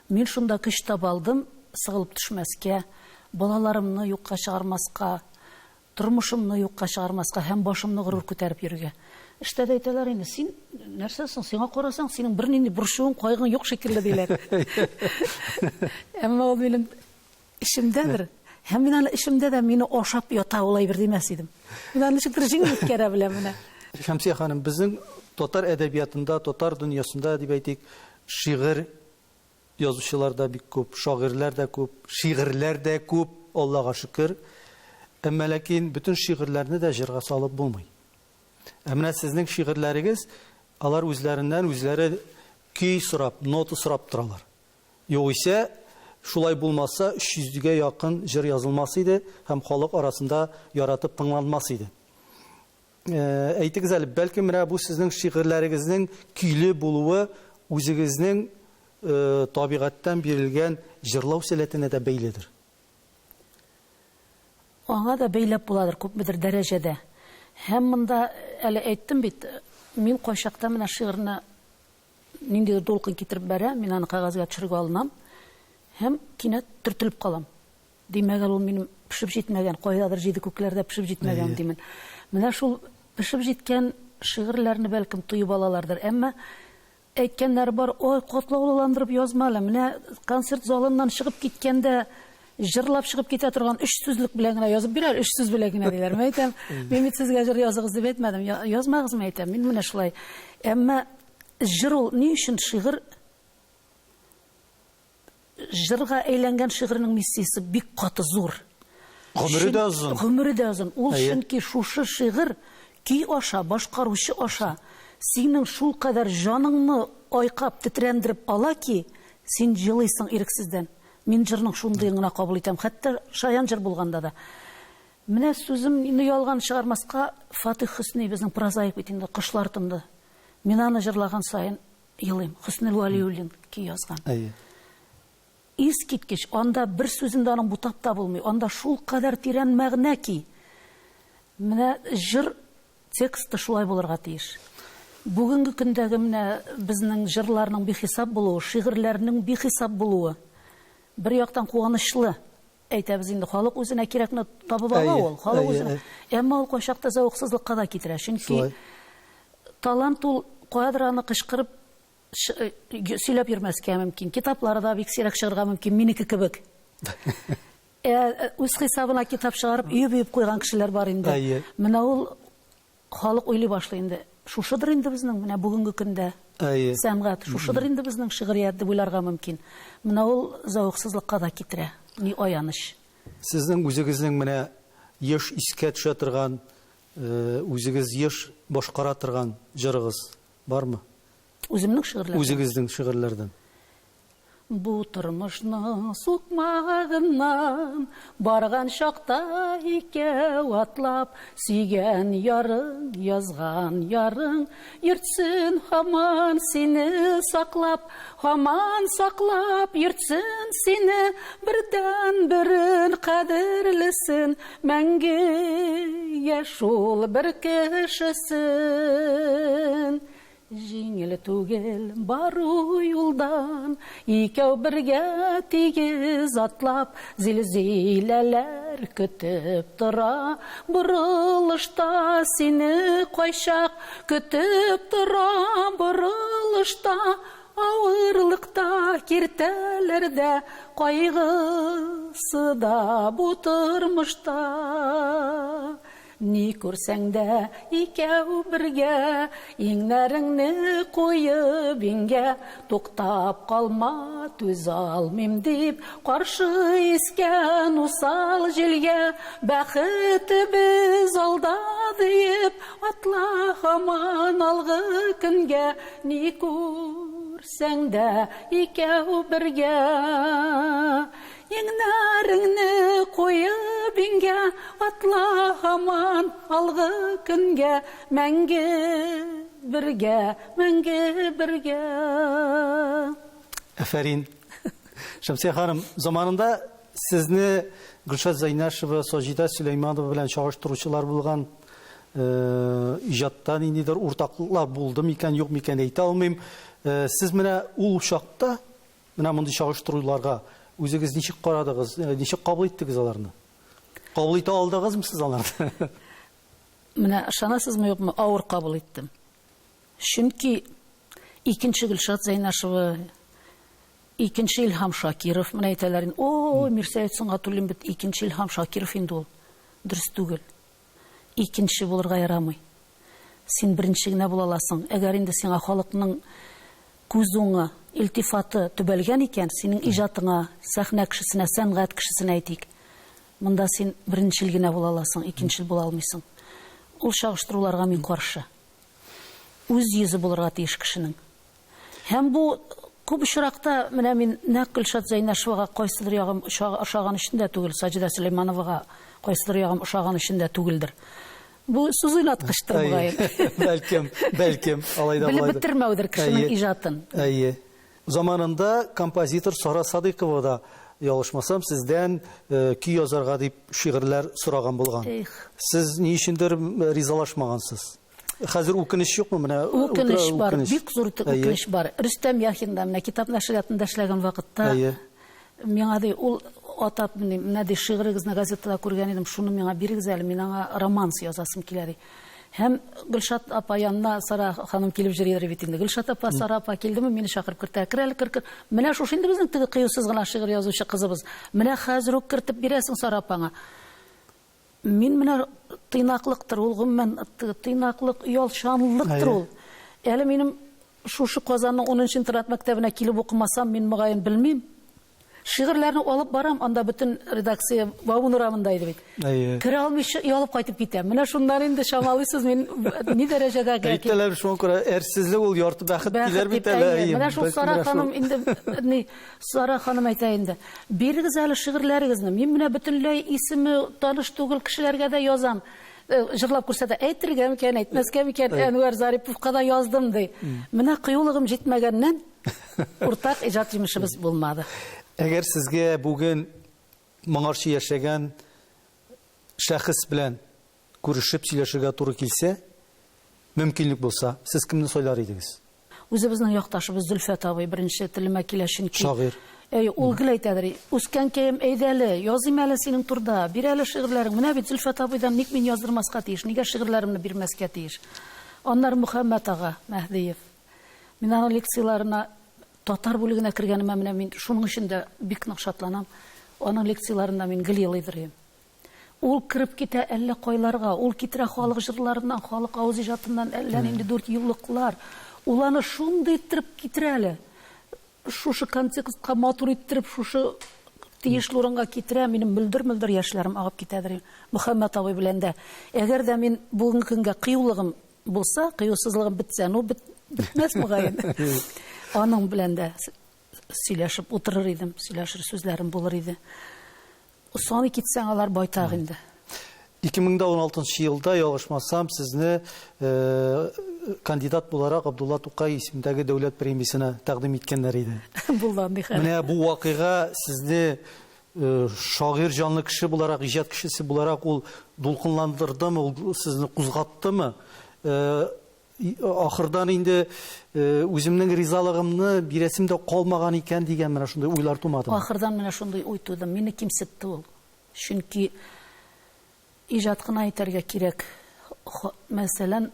Мин шунда көч таба алдым, сыгылып төшмәскә, балаларымны юкка чыгармаска, тормышымны юкка чыгармаска һәм башымны горур күтәреп йөрергә. Эштә дә әйтәләр инде, син нәрсә соң, сиңа карасаң, синең бернинди борчуың, кайгың юк шикелле диләр. Әмма ул минем эчемдәдер. Һәм мин аны эчемдә дә мине ашап ята ул әйбер димәс идем. Мин аны ничектер җиңел үткәрә беләм менә. Шәмсия ханым, безнең татар әдәбиятында, татар дөньясында дип әйтик, шигырь язучылар да бик күп, шагыйрьләр дә күп, шигырьләр дә күп, Аллага шөкер. Әмма ләкин бөтен шигырьләрне дә җырга салып булмый. Ә менә сезнең шигырьләрегез, алар үзләреннән үзләре көй сорап, нота сорап торалар. Югыйсә, шулай булмаса, 300 гә якын җыр язылмас иде һәм халык арасында яратып тыңланмас иде. Әйтегез әле, бәлкем менә бу сезнең шигырьләрегезнең көйле булуы үзегезнең табигатьтән бирелгән җырлау сәләтенә дә бәйледер? Аңа да бәйләп буладыр күпмедер дәрәҗәдә. Һәм монда әле әйттем бит, мин кайчакта менә шигырьне ниндидер дулкын китереп бәрә, мин аны кәгазьгә төшерергә алынам һәм кинәт төртелеп калам. Димәк, ул минем пешеп җитмәгән, кайдадыр җиде күкләрдә пешеп җитмәгән димен. Менә шул пешеп җиткән шигырьләрне бәлкем тоеп алалардыр, әмма әйткәннәре бар, ой, катлаулыландырып язма әле, менә концерт залыннан чыгып киткәндә җырлап чыгып китә торган өч сүзлек белән генә язып бирәр, өч сүз белән генә диләр. Мин әйтәм, мин бит сезгә җыр языгыз дип әйтмәдем, язмагыз, мин әйтәм, мин менә шулай. Әмма җыр ул ни өчен шигырь җырга әйләнгән шигырьнең миссиясе бик каты зур. Гомере дә озын. Гомере дә озын. Ул чөнки шушы шигырь көй аша, башкаручы аша синең шул кадәр җаныңны айкап, тетрәндереп ала ки, син җылыйсың ирексездән. Мин җырның шундыен гына кабул итәм, хәтта шаян җыр булганда да. Менә сүземне ялган чыгармаска, Фатих Хөсни безнең прозаик бит инде, Кошлар тынды. Мин аны җырлаган саен елыйм. Хөснел Вәлиуллин көй язган. Әйе. Искиткеч, анда бер сүзен дә аның бутап та булмый. Анда шул кадәр тирән мәгънә ки. Менә җыр тексты шулай булырга тиеш. Бүгенге көндәге менә безнең җырларның бихисап булуы, шигырьләрнең бихисап булуы бер яктан куанычлы. әйтәбез инде, халык үзенә кирәкне табып ала ул, халык үзенә. Әмма ул кайчакта зәвыксызлыкка да китерә. Чөнки талант ул каядыр аны кычкырып сөйләп йөрмәскә мөмкин. Китаплары да бик сирәк чыгарга мөмкин, минеке кебек. Ә үз хисабына китап чыгарып, өеп-өеп куйган кешеләр бар инде. Менә ул халык уйлый башлый инде. Шушыдыр инде безнең менә бүгенге көндә сәнгать, шушыдыр инде безнең шигърият дип уйларга мөмкин. Менә ул зәвыксызлыкка да китерә. Ни аяныч. Сезнең үзегезнең менә еш искә төшә торган, үзегез еш башкара торган җырыгыз бармы? Үземнең шигырьләрдән? Үзегезнең шигырьләрдән. Бу тормышның сукмагыннан барган чакта икәү атлап, сөйгән ярың, язган ярың йөртсен һаман сине саклап, һаман саклап йөртсен сине, бердәнберен кадерлесен, мәңгегә шул бер кешесен. Җиңел түгел бару юлдан, Икәү бергә тигез атлап, Зилзиләләр көтеп тора. Борылышта сине кайчак Көтеп тора борылышта, Авырлыкта, киртәләрдә, Кайгысы да бу тормышта. Ни күрсәң дә, икәү бергә, Иңнәреңне куеп иңгә, Туктап калма, түзалмыйм дип, Каршы искән усал җилгә, Бәхетебез алда диеп, Атла һаман алгы көнгә, Ни күрсәң дә, икәү бергә. Иңнәреңне куеп иңгә, Атла һаман алгы көнгә, Мәңге бергә, мәңге бергә. Афәрин. Шәмсия ханым, заманында сезне Гөлшат Зәйнәшева, Саҗидә Сөләйманова белән чагыштыручылар булган. Иҗатта ниндидер уртаклыклар булды микән, юк микән әйтә алмыйм. Сез менә ул чакта Менә мондый чагыштыруларга үзегез ничек карадыгыз, ничек кабул иттегез аларны? Кабул итә алдыгызмы сез аларны? Менә ышанасызмы, юкмы, авыр кабул иттем. Чөнки икенче Гөлшат Зәйнашева, икенче Илһам Шакиров, менә әйтәләр инде, о, Мирсәет Сөнгатуллин бит икенче Илһам Шакиров инде ул. Дөрес түгел. Икенче булырга ярамый. Син беренче генә була аласың. Әгәр инде сиңа халыкның күз уңы, илтифаты төбәлгән икән, синең иҗатыңа, сәхнә кешесенә, сәнгать кешесенә әйтик, монда син беренчел генә була аласың, икенчел була алмыйсың. Ул чагыштыруларга мин каршы. Үз йөзе булырга тиеш кешенең. Һәм бу күп очракта менә мин нәкъ Гөлшат Зәйнәшевага кайсыдыр ягым ошаган өчен дә түгел, Саҗидә Сөләймановага кайсыдыр ягым ошаган өчен дә түгелдер. Бу сүз уйнаткычтыр, мөгаен. Бәлкем, бәлкем, алай да Белеп бетермәүдер кешенең иҗатын. Әйе. Заманында композитор Сара Садыйкова да, ялгышмасам, сездән көй язарга дип шигырьләр сораган булган. Эх. Сез ни өчендер ризалашмагансыз. Хәзер үкенеч юкмы менә? Үкенеч бар, бик зур үкенеч бар. Рөстәм Яхин да менә китап нәшриятында эшләгән вакытта миңа ди, ул атап менә ди шигырегезне газетада күргән идем, шуны миңа бирегез әле, мин аңа романс язасым килә ди. Һәм Гөлшат апа янына Сара ханым килеп йөридер бит инде. Гөлшат апа, Сара апа килдеме, мине чакырып кертә. Кер әле, кер, кер. Менә шушы инде безнең теге кыюсыз гына шигырь язучы кызыбыз. Менә хәзер үк кертеп бирәсең Сара апаңа. Мин менә тыйнаклыктыр ул, гомумән, тыйнаклык, оялчанлыктыр ул. Әле минем шушы Казанның 10 интернат мәктәбенә килеп укымасам, мин мөгаен белмим. Шигырьләрне алып барам, анда бөтен редакция Бауман урамында иде бит. Әйе. Керә алмыйча оялып кайтып китәм. Менә шуннан инде чамалыйсыз, мин ни дәрәҗәдә Әйтәләр, шуңа күрә әрсезлек ул ярты бәхет диләр бит әле. Әйе. Менә шул Сара ханым инде ни Сара ханым әйтә инде. Бирегез әле шигырьләрегезне. Мин менә бөтенләй исеме таныш түгел кешеләргә дә язам. Э, җырлап күрсәтә. Әйтергә микән, әйтмәскә микән, Әнвәр Зариповка да яздым ди. Менә кыюлыгым җитмәгәннән уртак иҗат җимешебез булмады. Әгәр сезгә бүген моңарчы яшәгән шәхес белән күрешеп сөйләшергә туры килсә, мөмкинлек булса, сез кемне сайлар идегез? Үзебезнең якташыбыз Зөлфәт абый беренче телемә килә, чөнки Шагыйрь. Әй, ул гел әйтәдер, үскәнкәем, әйдә әле, языйм әле синең турда, бир әле шигырьләрең. Менә бит Зөлфәт абыйдан ник мин яздырмаска тиеш, нигә шигырьләремне бирмәскә тиеш? Аннары Мөхәммәт ага Мәһдиев. Мин аның лекцияләренә татар бүлегенә кергәнемә менә мин шуның өчен дә бик нык шатланам. Аның лекцияләрендә мин гел елыйдыр идем. Ул кереп китә әллә кайларга, ул китерә халык җырларыннан, халык авыз иҗатыннан әллә нинди дүртьюллыклар. Ул аны шундый иттереп китерә әле. Шушы контекстка матур иттереп, шушы тиешле урынга китерә, минем мөлдер-мөлдер яшьләрем агып китәдер. Мөхәммәт абый белән дә. Әгәр дә мин бүгенге көнгә кыюлыгым булса, кыюсызлыгым бетсә, ну, бетмәс мөгаен. Аның белән дә сөйләшеп утырыр идем, сөйләшер сүзләрем булыр иде. Саный китсәң, алар байтак инде. 2016 елда, ялгышмасам, сезне кандидат буларак Габдулла Тукай исемендәге дәүләт премиясенә тәкъдим иткәннәр иде. Булды андый хәл. Менә бу вакыйга сезне шагыйрь җанлы кеше буларак, иҗат кешесе буларак ул дулкынландырдымы, ул сезне кузгаттымы? Ахырдан инде үземнең ризалыгымны бирәсем дә калмаган икән дигән менә шундый уйлар тумадымы? Ахырдан менә шундый уй туды. Мине кимсетте ул. Чөнки иҗат кына итәргә кирәк. Мәсәлән,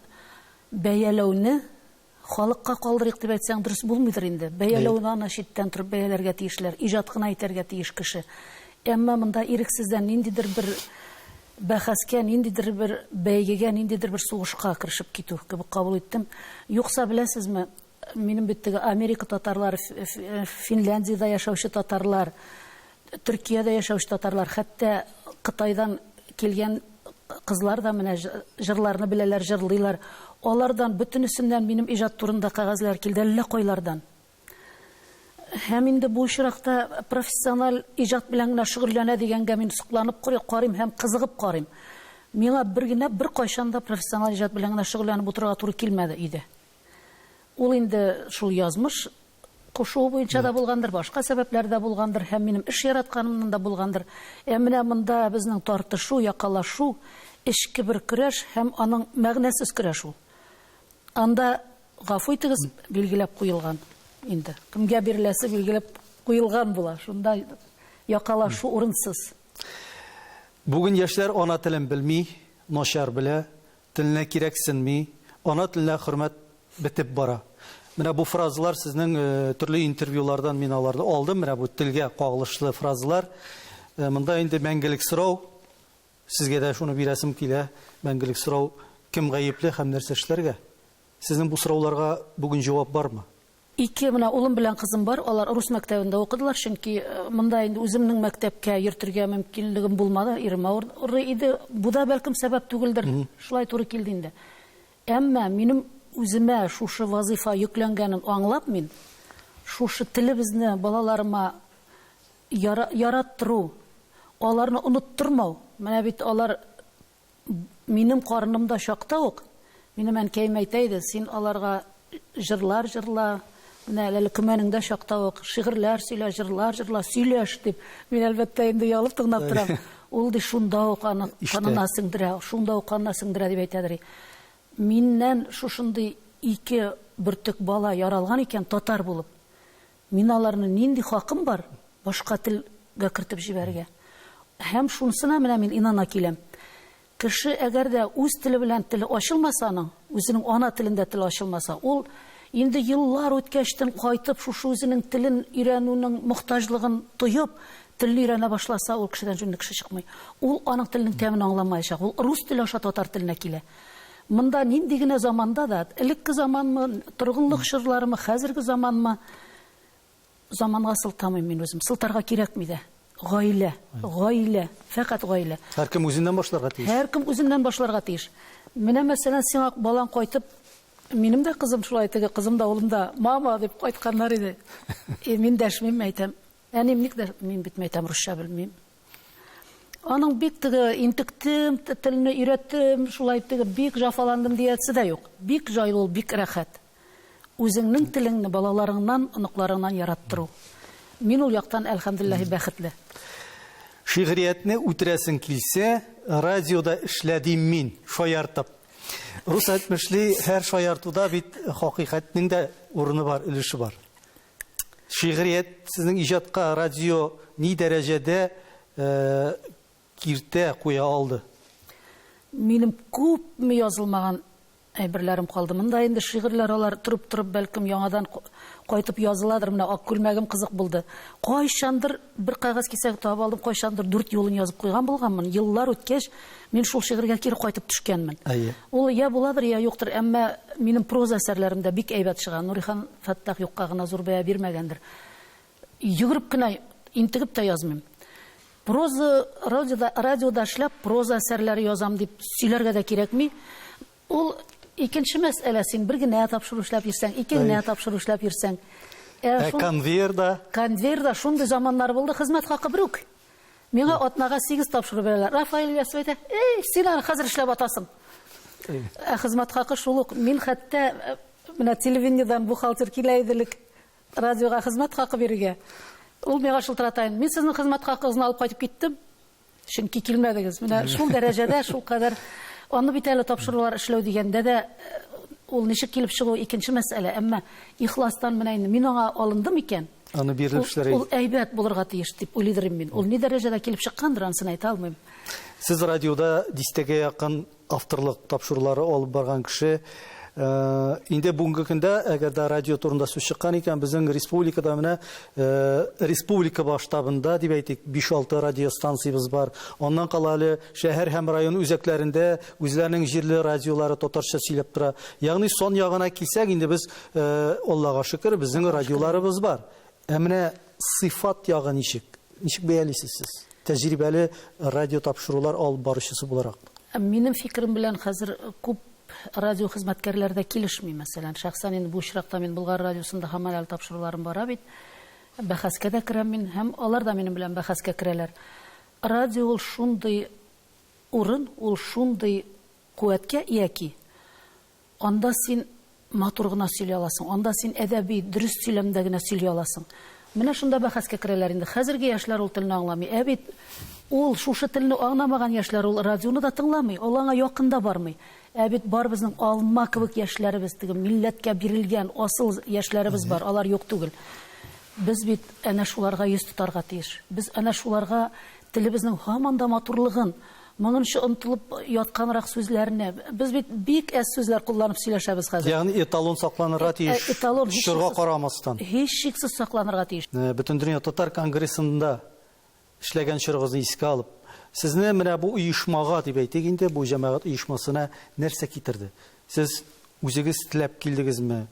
бәяләүне халыкка калдырыйк дип әйтсәң, дөрес булмыйдыр инде. Бәяләүне аны читтән торып бәяләргә тиешләр. Иҗат кына итәргә тиеш кеше. Әмма монда ирексездән ниндидер бер бәхәскә, ниндидер бер бәйгегә, ниндидер бер сугышка керешеп китү кебек кабул иттем. Юкса, беләсезме, минем бит теге Америка татарлары, Финляндиядә яшәүче татарлар, Төркиядә яшәүче татарлар, хәтта Кытайдан килгән кызлар да менә җырларны беләләр, җырлыйлар. Алардан бөтенесеннән минем иҗат турында кәгазьләр килде, әллә кайлардан. Һәм инде бу очракта профессиональ иҗат белән генә шөгыльләнә дигәнгә мин сокланып карыйм һәм кызыгып карыйм. Миңа бер генә беркайчан да профессиональ иҗат белән генә шөгыльләнеп утырырга туры килмәде өйдә. Ул инде шул язмыш кушуы буенча да булгандыр, башка сәбәпләр дә булгандыр һәм минем эш яратканымнан да булгандыр. Ә менә монда безнең тартышу, якалашу, эчке бер көрәш һәм аның мәгънәсез көрәш ул. Анда, гафу итегез, билгеләп куелган инде. Кемгә биреләсе билгеләп куелган була. Шунда якалашу урынсыз. Бүген яшьләр ана телен белми, начар белә, теленә кирәксенми, ана теленә хөрмәт бетеп бара. Менә бу фразалар сезнең төрле интервьюлардан мин аларны алдым. Менә бу телгә кагылышлы фразалар. Монда инде мәңгелек сорау, Сезгә дә шуны бирәсем килә, мәңгелек сорау, кем гаепле һәм нәрсә эшләргә? Сезнең бу сорауларга бүген җавап бармы? Ике менә улым белән кызым бар, алар рус мәктәбендә укыдылар, чөнки монда инде үземнең мәктәпкә йөртергә мөмкинлегем булмады, ирем авырый иде. Бу да бәлкем сәбәп түгелдер, шулай туры килде инде. Әмма минем үземә шушы вазыйфа йөкләнгәнен аңлап мин, шушы телебезне балаларыма Яраттыру, аларны оныттырмау. Менә бит алар минем карынымда чакта ук, минем әнкәем әйтә иде, син аларга җырлар җырла, менә әле көмәнеңдә чакта ук шигырьләр сөйлә, җырлар җырла, сөйләш дип. Мин, әлбәттә, инде оялып тыңлап торам. Ул ди шунда ук аны канына сеңдерә, шунда ук канына сеңдерә дип әйтәдер. Миннән шушындый ике бөртек бала яралган икән татар булып. Мин аларны нинди хакым бар башка телгә кертеп җибәрергә? Һәм шунысына менә мин инана киләм. Кеше әгәр дә үз теле белән теле ачылмаса аның, үзенең ана телендә теле ачылмаса, ул инде еллар үткәчтен кайтып шушы үзенең телен өйрәнүнең мохтаҗлыгын тоеп, телне өйрәнә башласа, ул кешедән җүнле кеше чыкмый. Ул аның теленең тәмен аңламаячак. Ул рус теле аша татар теленә килә. Монда нинди генә заманда да, элекке заманмы, торгынлык чорларымы, хәзерге заманмы, заманга сылтамыйм мин үзем. Сылтарга кирәкми дә. Гаилә, гаилә, фәкать гаилә. Һәркем үзеннән башларга тиеш. Һәркем үзеннән башларга тиеш. Менә, мәсәлән, сиңа балаң кайтып, минем дә кызым шулай теге, кызым да, улым да, мама дип кайтканнар иде. И мин дәшмим, әйтәм. Әнием ник дәш, мин бит мәйтәм русча белмим. Аның бик теге интектем, телне өйрәттем, шулай теге бик җафаландым диясе дә юк. Бик җайлы ул, бик рәхәт. Үзеңнең телеңне балаларыңнан, оныкларыңнан яраттыру. Мин ул яктан, әлхәмдүлилләһи, бәхетле. Шигъриятне үтерәсең килсә, радиода эшлә дим мин, шаяртып. Рус әйтмешли, һәр шаяртуда бит хакыйкатьнең дә урыны бар, өлеше бар. Шигърият сезнең иҗатка радио ни дәрәҗәдә киртә куя алды? Минем күпме язылмаган әйберләрем калды. Монда инде шигырьләр алар торып-торып бәлкем яңадан кайтып языладыр. Менә ак күлмәгем кызык булды. Кайчандыр бер кәгазь кисәге табып алдым, кайчандыр дүрт юлын язып куйган булганмын. Еллар үткәч, мин шул шигырьгә кире кайтып төшкәнмен. Әйе. Ул я буладыр, я юктыр, әмма минем проза әсәрләрем дә бик әйбәт чыга. Нурихан Фәттах юкка гына зур бәя бирмәгәндер. Йөгереп кенә, интегеп тә язмыйм. Проза, радиода, радиода эшләп, проза әсәрләре язам дип сөйләргә дә кирәкми. Ул икенче мәсьәлә, син бер генә тапшыру эшләп йөрсәң, ике генә тапшыру эшләп йөрсәң. Ә, ә конвейерда? Конвейерда шундый заманнар булды, хезмәт хакы бер үк. Миңа атнага 8 тапшыру бирәләр. Рафаэль Ильясов әйтә, "Эй, син аны хәзер эшләп атасың." Ә хезмәт хакы шул ук. Мин хәтта э, менә телевидениедән бухгалтер килә иде элек. Радиога хезмәт хакы бирергә. Ул миңа шылтырата инде. Мин сезнең хезмәт хакыгызны алып кайтып киттем. Чөнки килмәдегез. Менә шул дәрәҗәдә, шул кадәр. Аны бит әле тапшырулар эшләү дигәндә дә э, ул ничек килеп чыгу икенче мәсьәлә. Әмма ихластан менә инде мин аңа алындым икән. Аны бирелеп эшләргә. Ул әйбәт булырга тиеш дип уйлыйдыр мин. Ул ни дәрәҗәдә килеп чыккандыр, анысын әйтә алмыйм. Сез радиода дистәгә якын авторлык тапшырулары алып барган кеше. Э, инде бүгенге көндә, әгәр дә радио турында сүз чыккан икән, безнең республикада менә э, республика масштабында дип әйтик, 5-6 радиостанциябез бар. Аннан кала әле шәһәр һәм район үзәкләрендә үзләренең җирле радиолары татарча сөйләп тора. Ягъни сан ягына килсәк, инде без э, Аллага шөкер, безнең радиоларыбыз бар. Ә менә сыйфат ягы ничек? Ничек бәялисез сез? Тәҗрибәле радио тапшырулар алып баручысы буларак. Минем фикерем белән хәзер күп радио хезмәткәрләре дә килешми, мәсәлән. Шәхсән инде бу очракта мин Болгар радиосында һаман әле тапшыруларым бара бит. Бәхәскә дә керәм мин һәм алар да минем белән бәхәскә керәләр. Радио ул шундый урын, ул шундый куәткә ия ки, Анда син матур гына сөйли аласың, анда син әдәби, дөрес сөйләмдә генә сөйли аласың. Менә шунда бәхәскә керәләр инде. Хәзерге яшьләр ул телне аңламый. Ә бит ул шушы телне аңламаган яшьләр ул радионы да тыңламый, ул аңа якын да бармый. Ә бит бар безнең алма кебек яшьләребез, теге милләткә бирелгән асыл яшьләребез бар, алар юк түгел. Без бит әнә шуларга йөз тотарга тиеш. Без әнә шуларга телебезнең һаман да матурлыгын, Моңынчы онытылып ятканрак сүзләрне. Без бит бик әз сүзләр кулланып сөйләшәбез хәзер. Ягъни эталон сакланырга тиеш. Эталон чорга карамастан. Һичшиксез сакланырга тиеш. Бөтендөнья татар конгрессында эшләгән чорыгызны искә алып, сезне менә бу оешмага дип әйтик инде, бу җәмәгать оешмасына нәрсә китерде? Сез үзегез теләп килдегезме?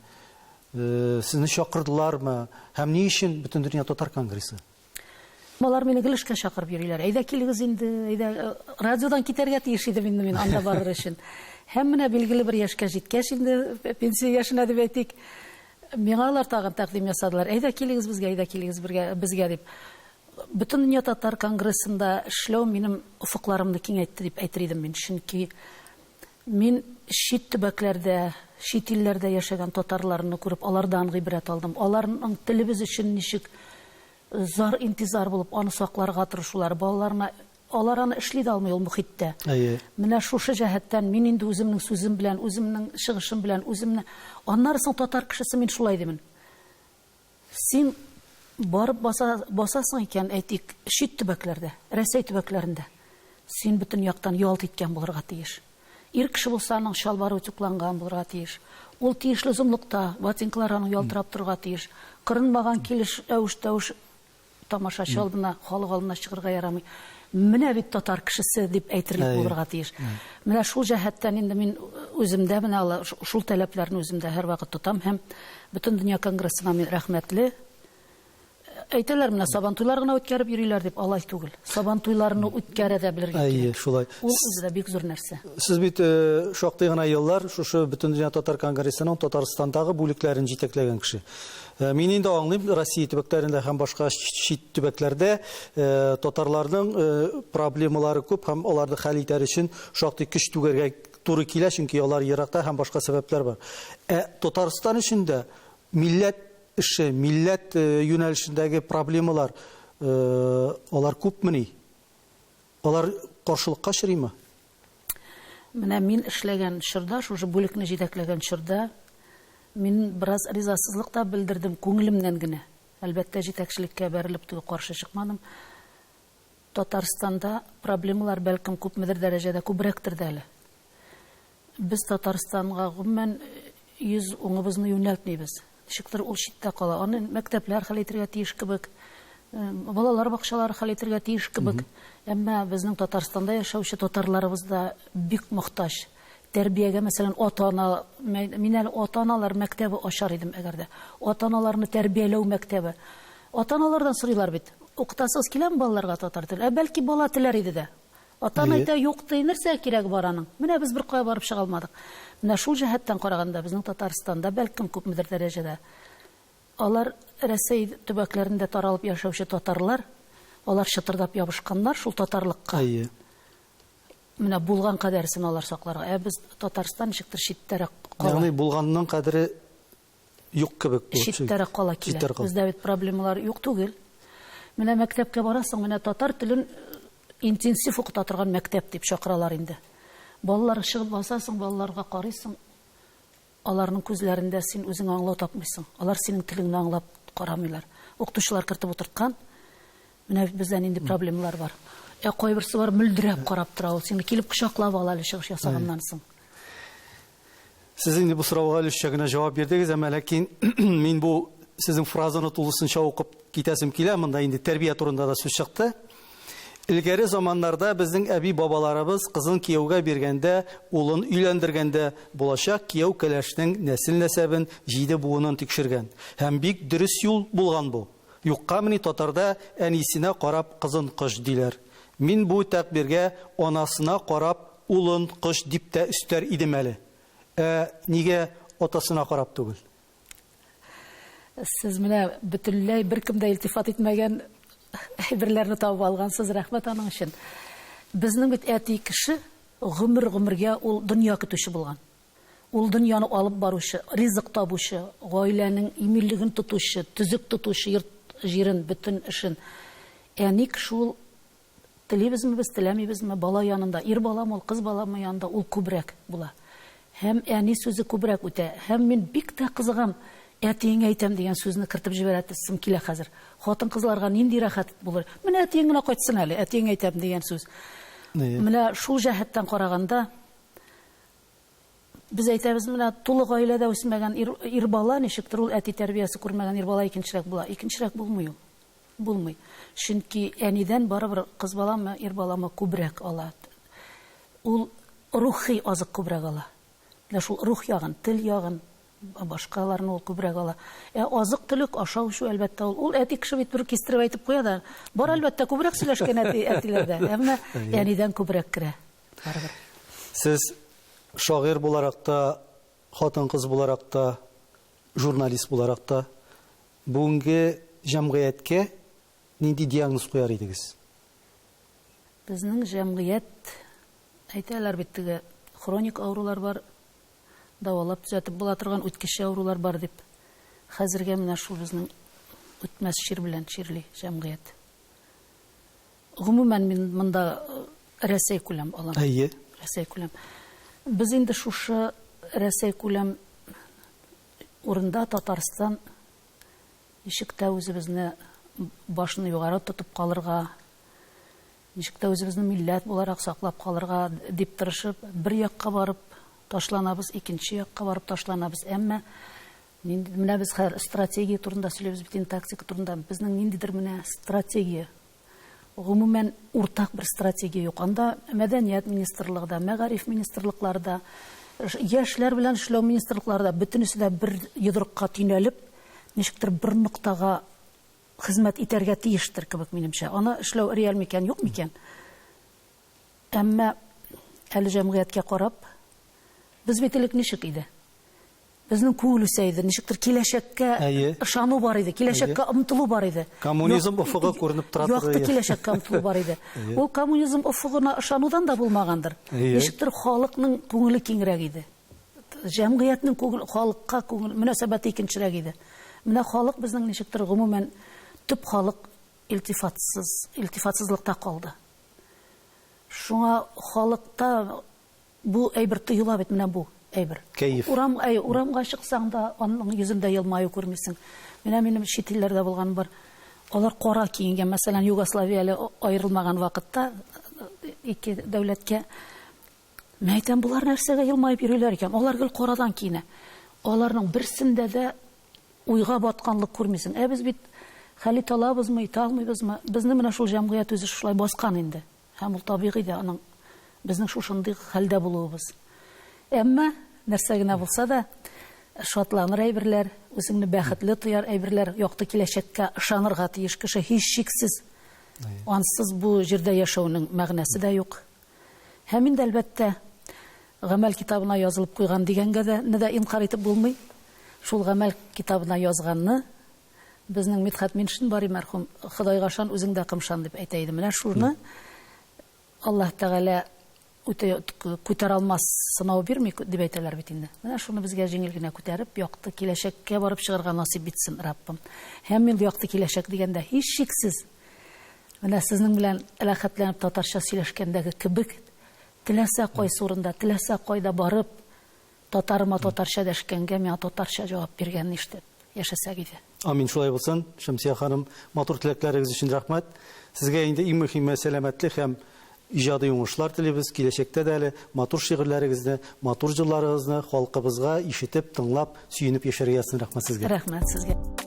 Сезне чакырдылармы? Һәм ни өчен Бөтендөнья татар конгрессы? Алар мине гел эшкә чакырып йөриләр. Әйдә килегез инде, әйдә. Э, радиодан китәргә тиеш идем инде мин анда барыр өчен. Һәм менә билгеле бер яшькә җиткәч инде, э, пенсия яшенә дип әйтик, миңа алар тагын тәкъдим ясадылар. Әйдә килегез безгә, әйдә килегез бергә, безгә дип. Бөтендөнья татар конгрессында эшләү минем офыкларымны киңәйтте дип әйтер идем мин. Чөнки мин чит төбәкләрдә, чит илләрдә яшәгән татарларны күреп, алардан гыйбрәт алдым. Аларның телебез өчен ничек зар-интизар булып аны сакларга тырышулары, балаларына алар аны эшли дә алмый ул мохиттә. Әйе. Менә шушы җәһәттән мин инде үземнең сүзем белән, үземнең чыгышым белән, үземне аннары соң татар кешесе мин шулай димен. Син барып баса, басасың икән, әйтик, чит төбәкләрдә, Рәсәй төбәкләрендә, син бөтен яктан ялт иткән булырга тиеш. Ир кеше булса, аның чалбары утюгланган булырга тиеш. Ул тиешле озынлыкта, ботинкалар аның ялтырап торырга тиеш. Кырынмаган килеш әвеш-тәвеш тамашачы алдына, халык алдына чыгарга ярамый. Менә бит татар кешесе дип әйтерлек булырга тиеш. Менә шул җәһәттән инде мин үземдә менә шул таләпләрне үземдә һәрвакыт тотам һәм Бөтендөнья конгрессына мин рәхмәтле. Әйтәләр менә сабантуйлар гына үткәреп йөриләр дип, алай түгел. Сабантуйларны үткәрә дә белергә кирәк. Әйе, шулай. Ул үзе дә бик зур нәрсә. Сез бит э, шактый гына еллар шушы Бөтендөнья татар конгрессының Татарстандагы бүлекләрен җитәкләгән кеше. Э, мин инде аңлыйм, Россия төбәкләрендә һәм башка чит төбәкләрдә э, татарларның проблемалары күп һәм аларны хәл итәр өчен шактый көч түгәргә туры килә, чөнки алар еракта һәм башка сәбәпләр бар. Ә Татарстан өчен дә милләт эше, милләт юнәлешендәге проблемалар, алар күпмени? Алар каршылыкка очрыймы? Менә мин эшләгән чорда, шушы бүлекне җитәкләгән чорда, мин бераз ризасызлык та белдердем, күңелемнән генә. Әлбәттә, җитәкчелеккә бәрелеп түгел, каршы чыкмадым. Татарстанда проблемалар бәлкем күпмедер дәрәҗәдә күбрәктер дә әле. Без Татарстанга гомумән йөз уңыбызны юнәлтмибез. Ничектер ул читтә кала. Аны мәктәпләр хәл итергә тиеш кебек, балалар бакчалары хәл итергә тиеш кебек. Әмма безнең Татарстанда яшәүче татарларыбыз да бик мохтаҗ. Тәрбиягә, мәсәлән, ата-ана, мин әле ата-аналар мәктәбе ачар идем әгәр дә. Ата-аналарны тәрбияләү мәктәбе. Ата-аналардан сорыйлар бит. Укытасыгыз киләме балаларга татар телен? Ә бәлки бала теләр иде дә. Ата-ана әйтә, юк ди, нәрсәгә кирәге бар аның? Менә без беркая барып чыга алмадык. Менә шул җәһәттән караганда, безнең Татарстанда, бәлкем, күпмедер дәрәҗәдә, алар Рәсәй төбәкләрендә таралып яшәүче татарлар, алар чытырдап ябышканнар шул татарлыкка. Әйе. Менә булган кадәресен алар сакларга. Ә без Татарстан ничектер читтәрәк кала. Ягъни булганның кадере юк кебек булып Читтәрәк кала килә. Читтәрәк кала. Бездә бит проблемалар юк түгел. Менә мәктәпкә барасың, менә татар телен интенсив укыта торган мәктәп дип чакыралар инде. Балалар чыгып басасың, балаларга карыйсың, аларның күзләрендә син үзең аңлау тапмыйсың. Алар синең телеңне аңлап карамыйлар. Укытучылар кертеп утырткан, менә бездә нинди проблемалар бар. Ә кайберсе бар мөлдерәп карап тора ул, сине килеп кочаклап ала әле чыгыш ясаганнан соң. Сез инде бу сорауга өлешчә генә җавап бирдегез, әмма ләкин мин бу сезнең фразаны тулысынча укып китәсем килә. Монда инде тәрбия турында да сүз чыкты. Элгәре заманнарда безнең әби-бабаларыбыз кызын кияүгә биргәндә, улын өйләндергәндә булачак кияү кәләшнең нәсел-нәсәбен, җиде буынын тикшергән. Һәм бик дөрес юл булган бу. Юккамыни татарда әнисенә карап кызын коч диләр. Мин бу тәкъбиргә анасына карап улын коч дип тә өстәр идем әле. Ә нигә атасына карап түгел? Сез менә бөтенләй беркем дә илтифат итмәгән әйберләрне табып алгансыз, рәхмәт аның өчен. Безнең бит әти кеше гомер-гомергә ул дөнья көтүче булган. Ул дөньяны алып баручы, ризык табучы, гаиләнең иминлеген тотучы, төзек тотучы йорт җирен, бөтен эшен. Әни кеше ул телибезме без, теләмибезме, бала янында, ир баламы ул, кыз баламы янында ул күбрәк була. Һәм әни сүзе күбрәк үтә. Һәм мин бик тә кызыгам, әтиеңә әйтәм дигән сүзне кертеп җибәрәсем килә хәзер. Хатын-кызларга нинди рәхәт булыр. Менә әтиең генә кайтсын әле, әтиеңә әйтәм дигән сүз. Менә шул җәһәттән караганда, без әйтәбез, менә тулы гаиләдә үсмәгән ир, ир бала ничектер ул әти тәрбиясе күрмәгән ир бала икенчерәк була. Икенчерәк булмый ул. Булмый. Чөнки әнидән барыбер кыз баламы, ир баламы күбрәк ала. Ул рухи азык күбрәк ала. Менә шул рух ягын, тел ягын, башкаларны ул күбрәк ала. Ә азык-төлек, ашау-эчү, әлбәттә, ул, ул әти кеше бит бер кистереп әйтеп куя да, бар, әлбәттә, күбрәк сөйләшкән әти, әтиләрдә. Әмма әнидән күбрәк керә. Барыбер. Сез шагыйрь буларак та, хатын-кыз буларак та, журналист буларак та бүгенге җәмгыятькә нинди диагноз куяр идегез? Безнең җәмгыять, әйтәләр бит теге, хроник авырулар бар, дәвалап төзәтеп була торган үткече авырулар бар дип. Хәзергә менә шул безнең үтмәс чир белән чирли җәмгыять. Гомумән, мин монда Рәсәй күләм алам. Әйе. Рәсәй күләм. Без инде шушы Рәсәй күләм урында Татарстан ничек тә үзебезне башны югары тотып калырга, ничек тә үзебезне милләт буларак саклап калырга дип тырышып, бер якка барып ташланабыз, икенче якка барып ташланабыз. Әмма нинди, менә без хәзер стратегия турында сөйлибез бит инде, тактика турында. Безнең ниндидер менә стратегия, гомумән уртак бер стратегия юк. Анда мәдәният министрлыгы да, мәгариф министрлыклары да, яшьләр белән эшләү министрлыклары да, бөтенесе дә бер йодрыкка төйнәлеп, ничектер бер ноктага хезмәт итәргә тиештер кебек минемчә. Аны эшләү реаль микән, юк микән? Әмма әле җәмгыятькә карап, без бит элек ничек иде? Безнең күңел үсә иде, ничектер киләчәккә ышану бар иде, киләчәккә омтылу бар иде. Коммунизм офыгы күренеп тора. Якты киләчәккә омтылу бар иде. Ул коммунизм офыгына ышанудан да булмагандыр. Ничектер халыкның күңеле киңрәк иде. Җәмгыятьнең күңел, халыкка күңел мөнәсәбәте икенчерәк иде. Менә халык безнең ничектер гомумән төп халык илтифатсыз, илтифатсызлыкта калды. Шуңа халыкта бу әйбер тоела бит менә бу. әйбер. Кәеф. Урам, әй, урамга чыксаң да, аның йөзендә елмаю күрмисең. Менә минем чит илләрдә булганым бар. Алар кара киенгән, мәсәлән, Югославия әле аерылмаган вакытта ике дәүләткә. Мин әйтәм, болар нәрсәгә елмаеп йөриләр икән? Алар гел карадан киенә. Аларның берсендә дә уйга батканлык күрмисең. Ә без бит хәл итә алабызмы, итә алмыйбызмы? Безне менә шул җәмгыять үзе шулай баскан инде. Һәм ул табигый да аның безнең шушындый хәлдә булуыбыз. Әмма нәрсә генә булса да, шатланыр әйберләр, үзеңне бәхетле тояр әйберләр, якты киләчәккә ышанырга тиеш кеше һичшиксез. Ансыз бу җирдә яшәүнең мәгънәсе дә юк. Һәм инде, әлбәттә, гамәл китабына язылып куйган дигәнгә дә не дә инкарь итеп булмый. Шул гамәл китабына язганны безнең Мидхәт Миншин Бари мәрхүм, Ходайга ышан, үзең дә кымшан дип әйтә иде. Менә шуны Аллаһ Тәгалә үтә күтәрә алмас сынау бирми дип әйтәләр бит инде. Менә шуны безгә җиңел генә күтәреп, якты киләчәккә барып чыгарга насыйп итсен Раббым. Һәм инде якты киләчәк дигәндә, һичшиксез, менә сезнең белән рәхәтләнеп татарча сөйләшкәндәге кебек, теләсә кайсы урында, теләсә кайда барып, татарыма татарча дәшкәнгә миңа татарча җавап биргәнне ишетеп яшәсәк иде. Амин, шулай булсын, Шәмсия ханым. Матур теләкләрегез өчен рәхмәт. Сезгә инде иң мөһиме сәламәтлек һәм иҗади уңышлар телибез. Киләчәктә дә әле матур шигырьләрегезне, матур җырларыгызны халкыбызга ишетеп, тыңлап, сөенеп яшәргә язсын. Рәхмәт сезгә. Рәхмәт сезгә.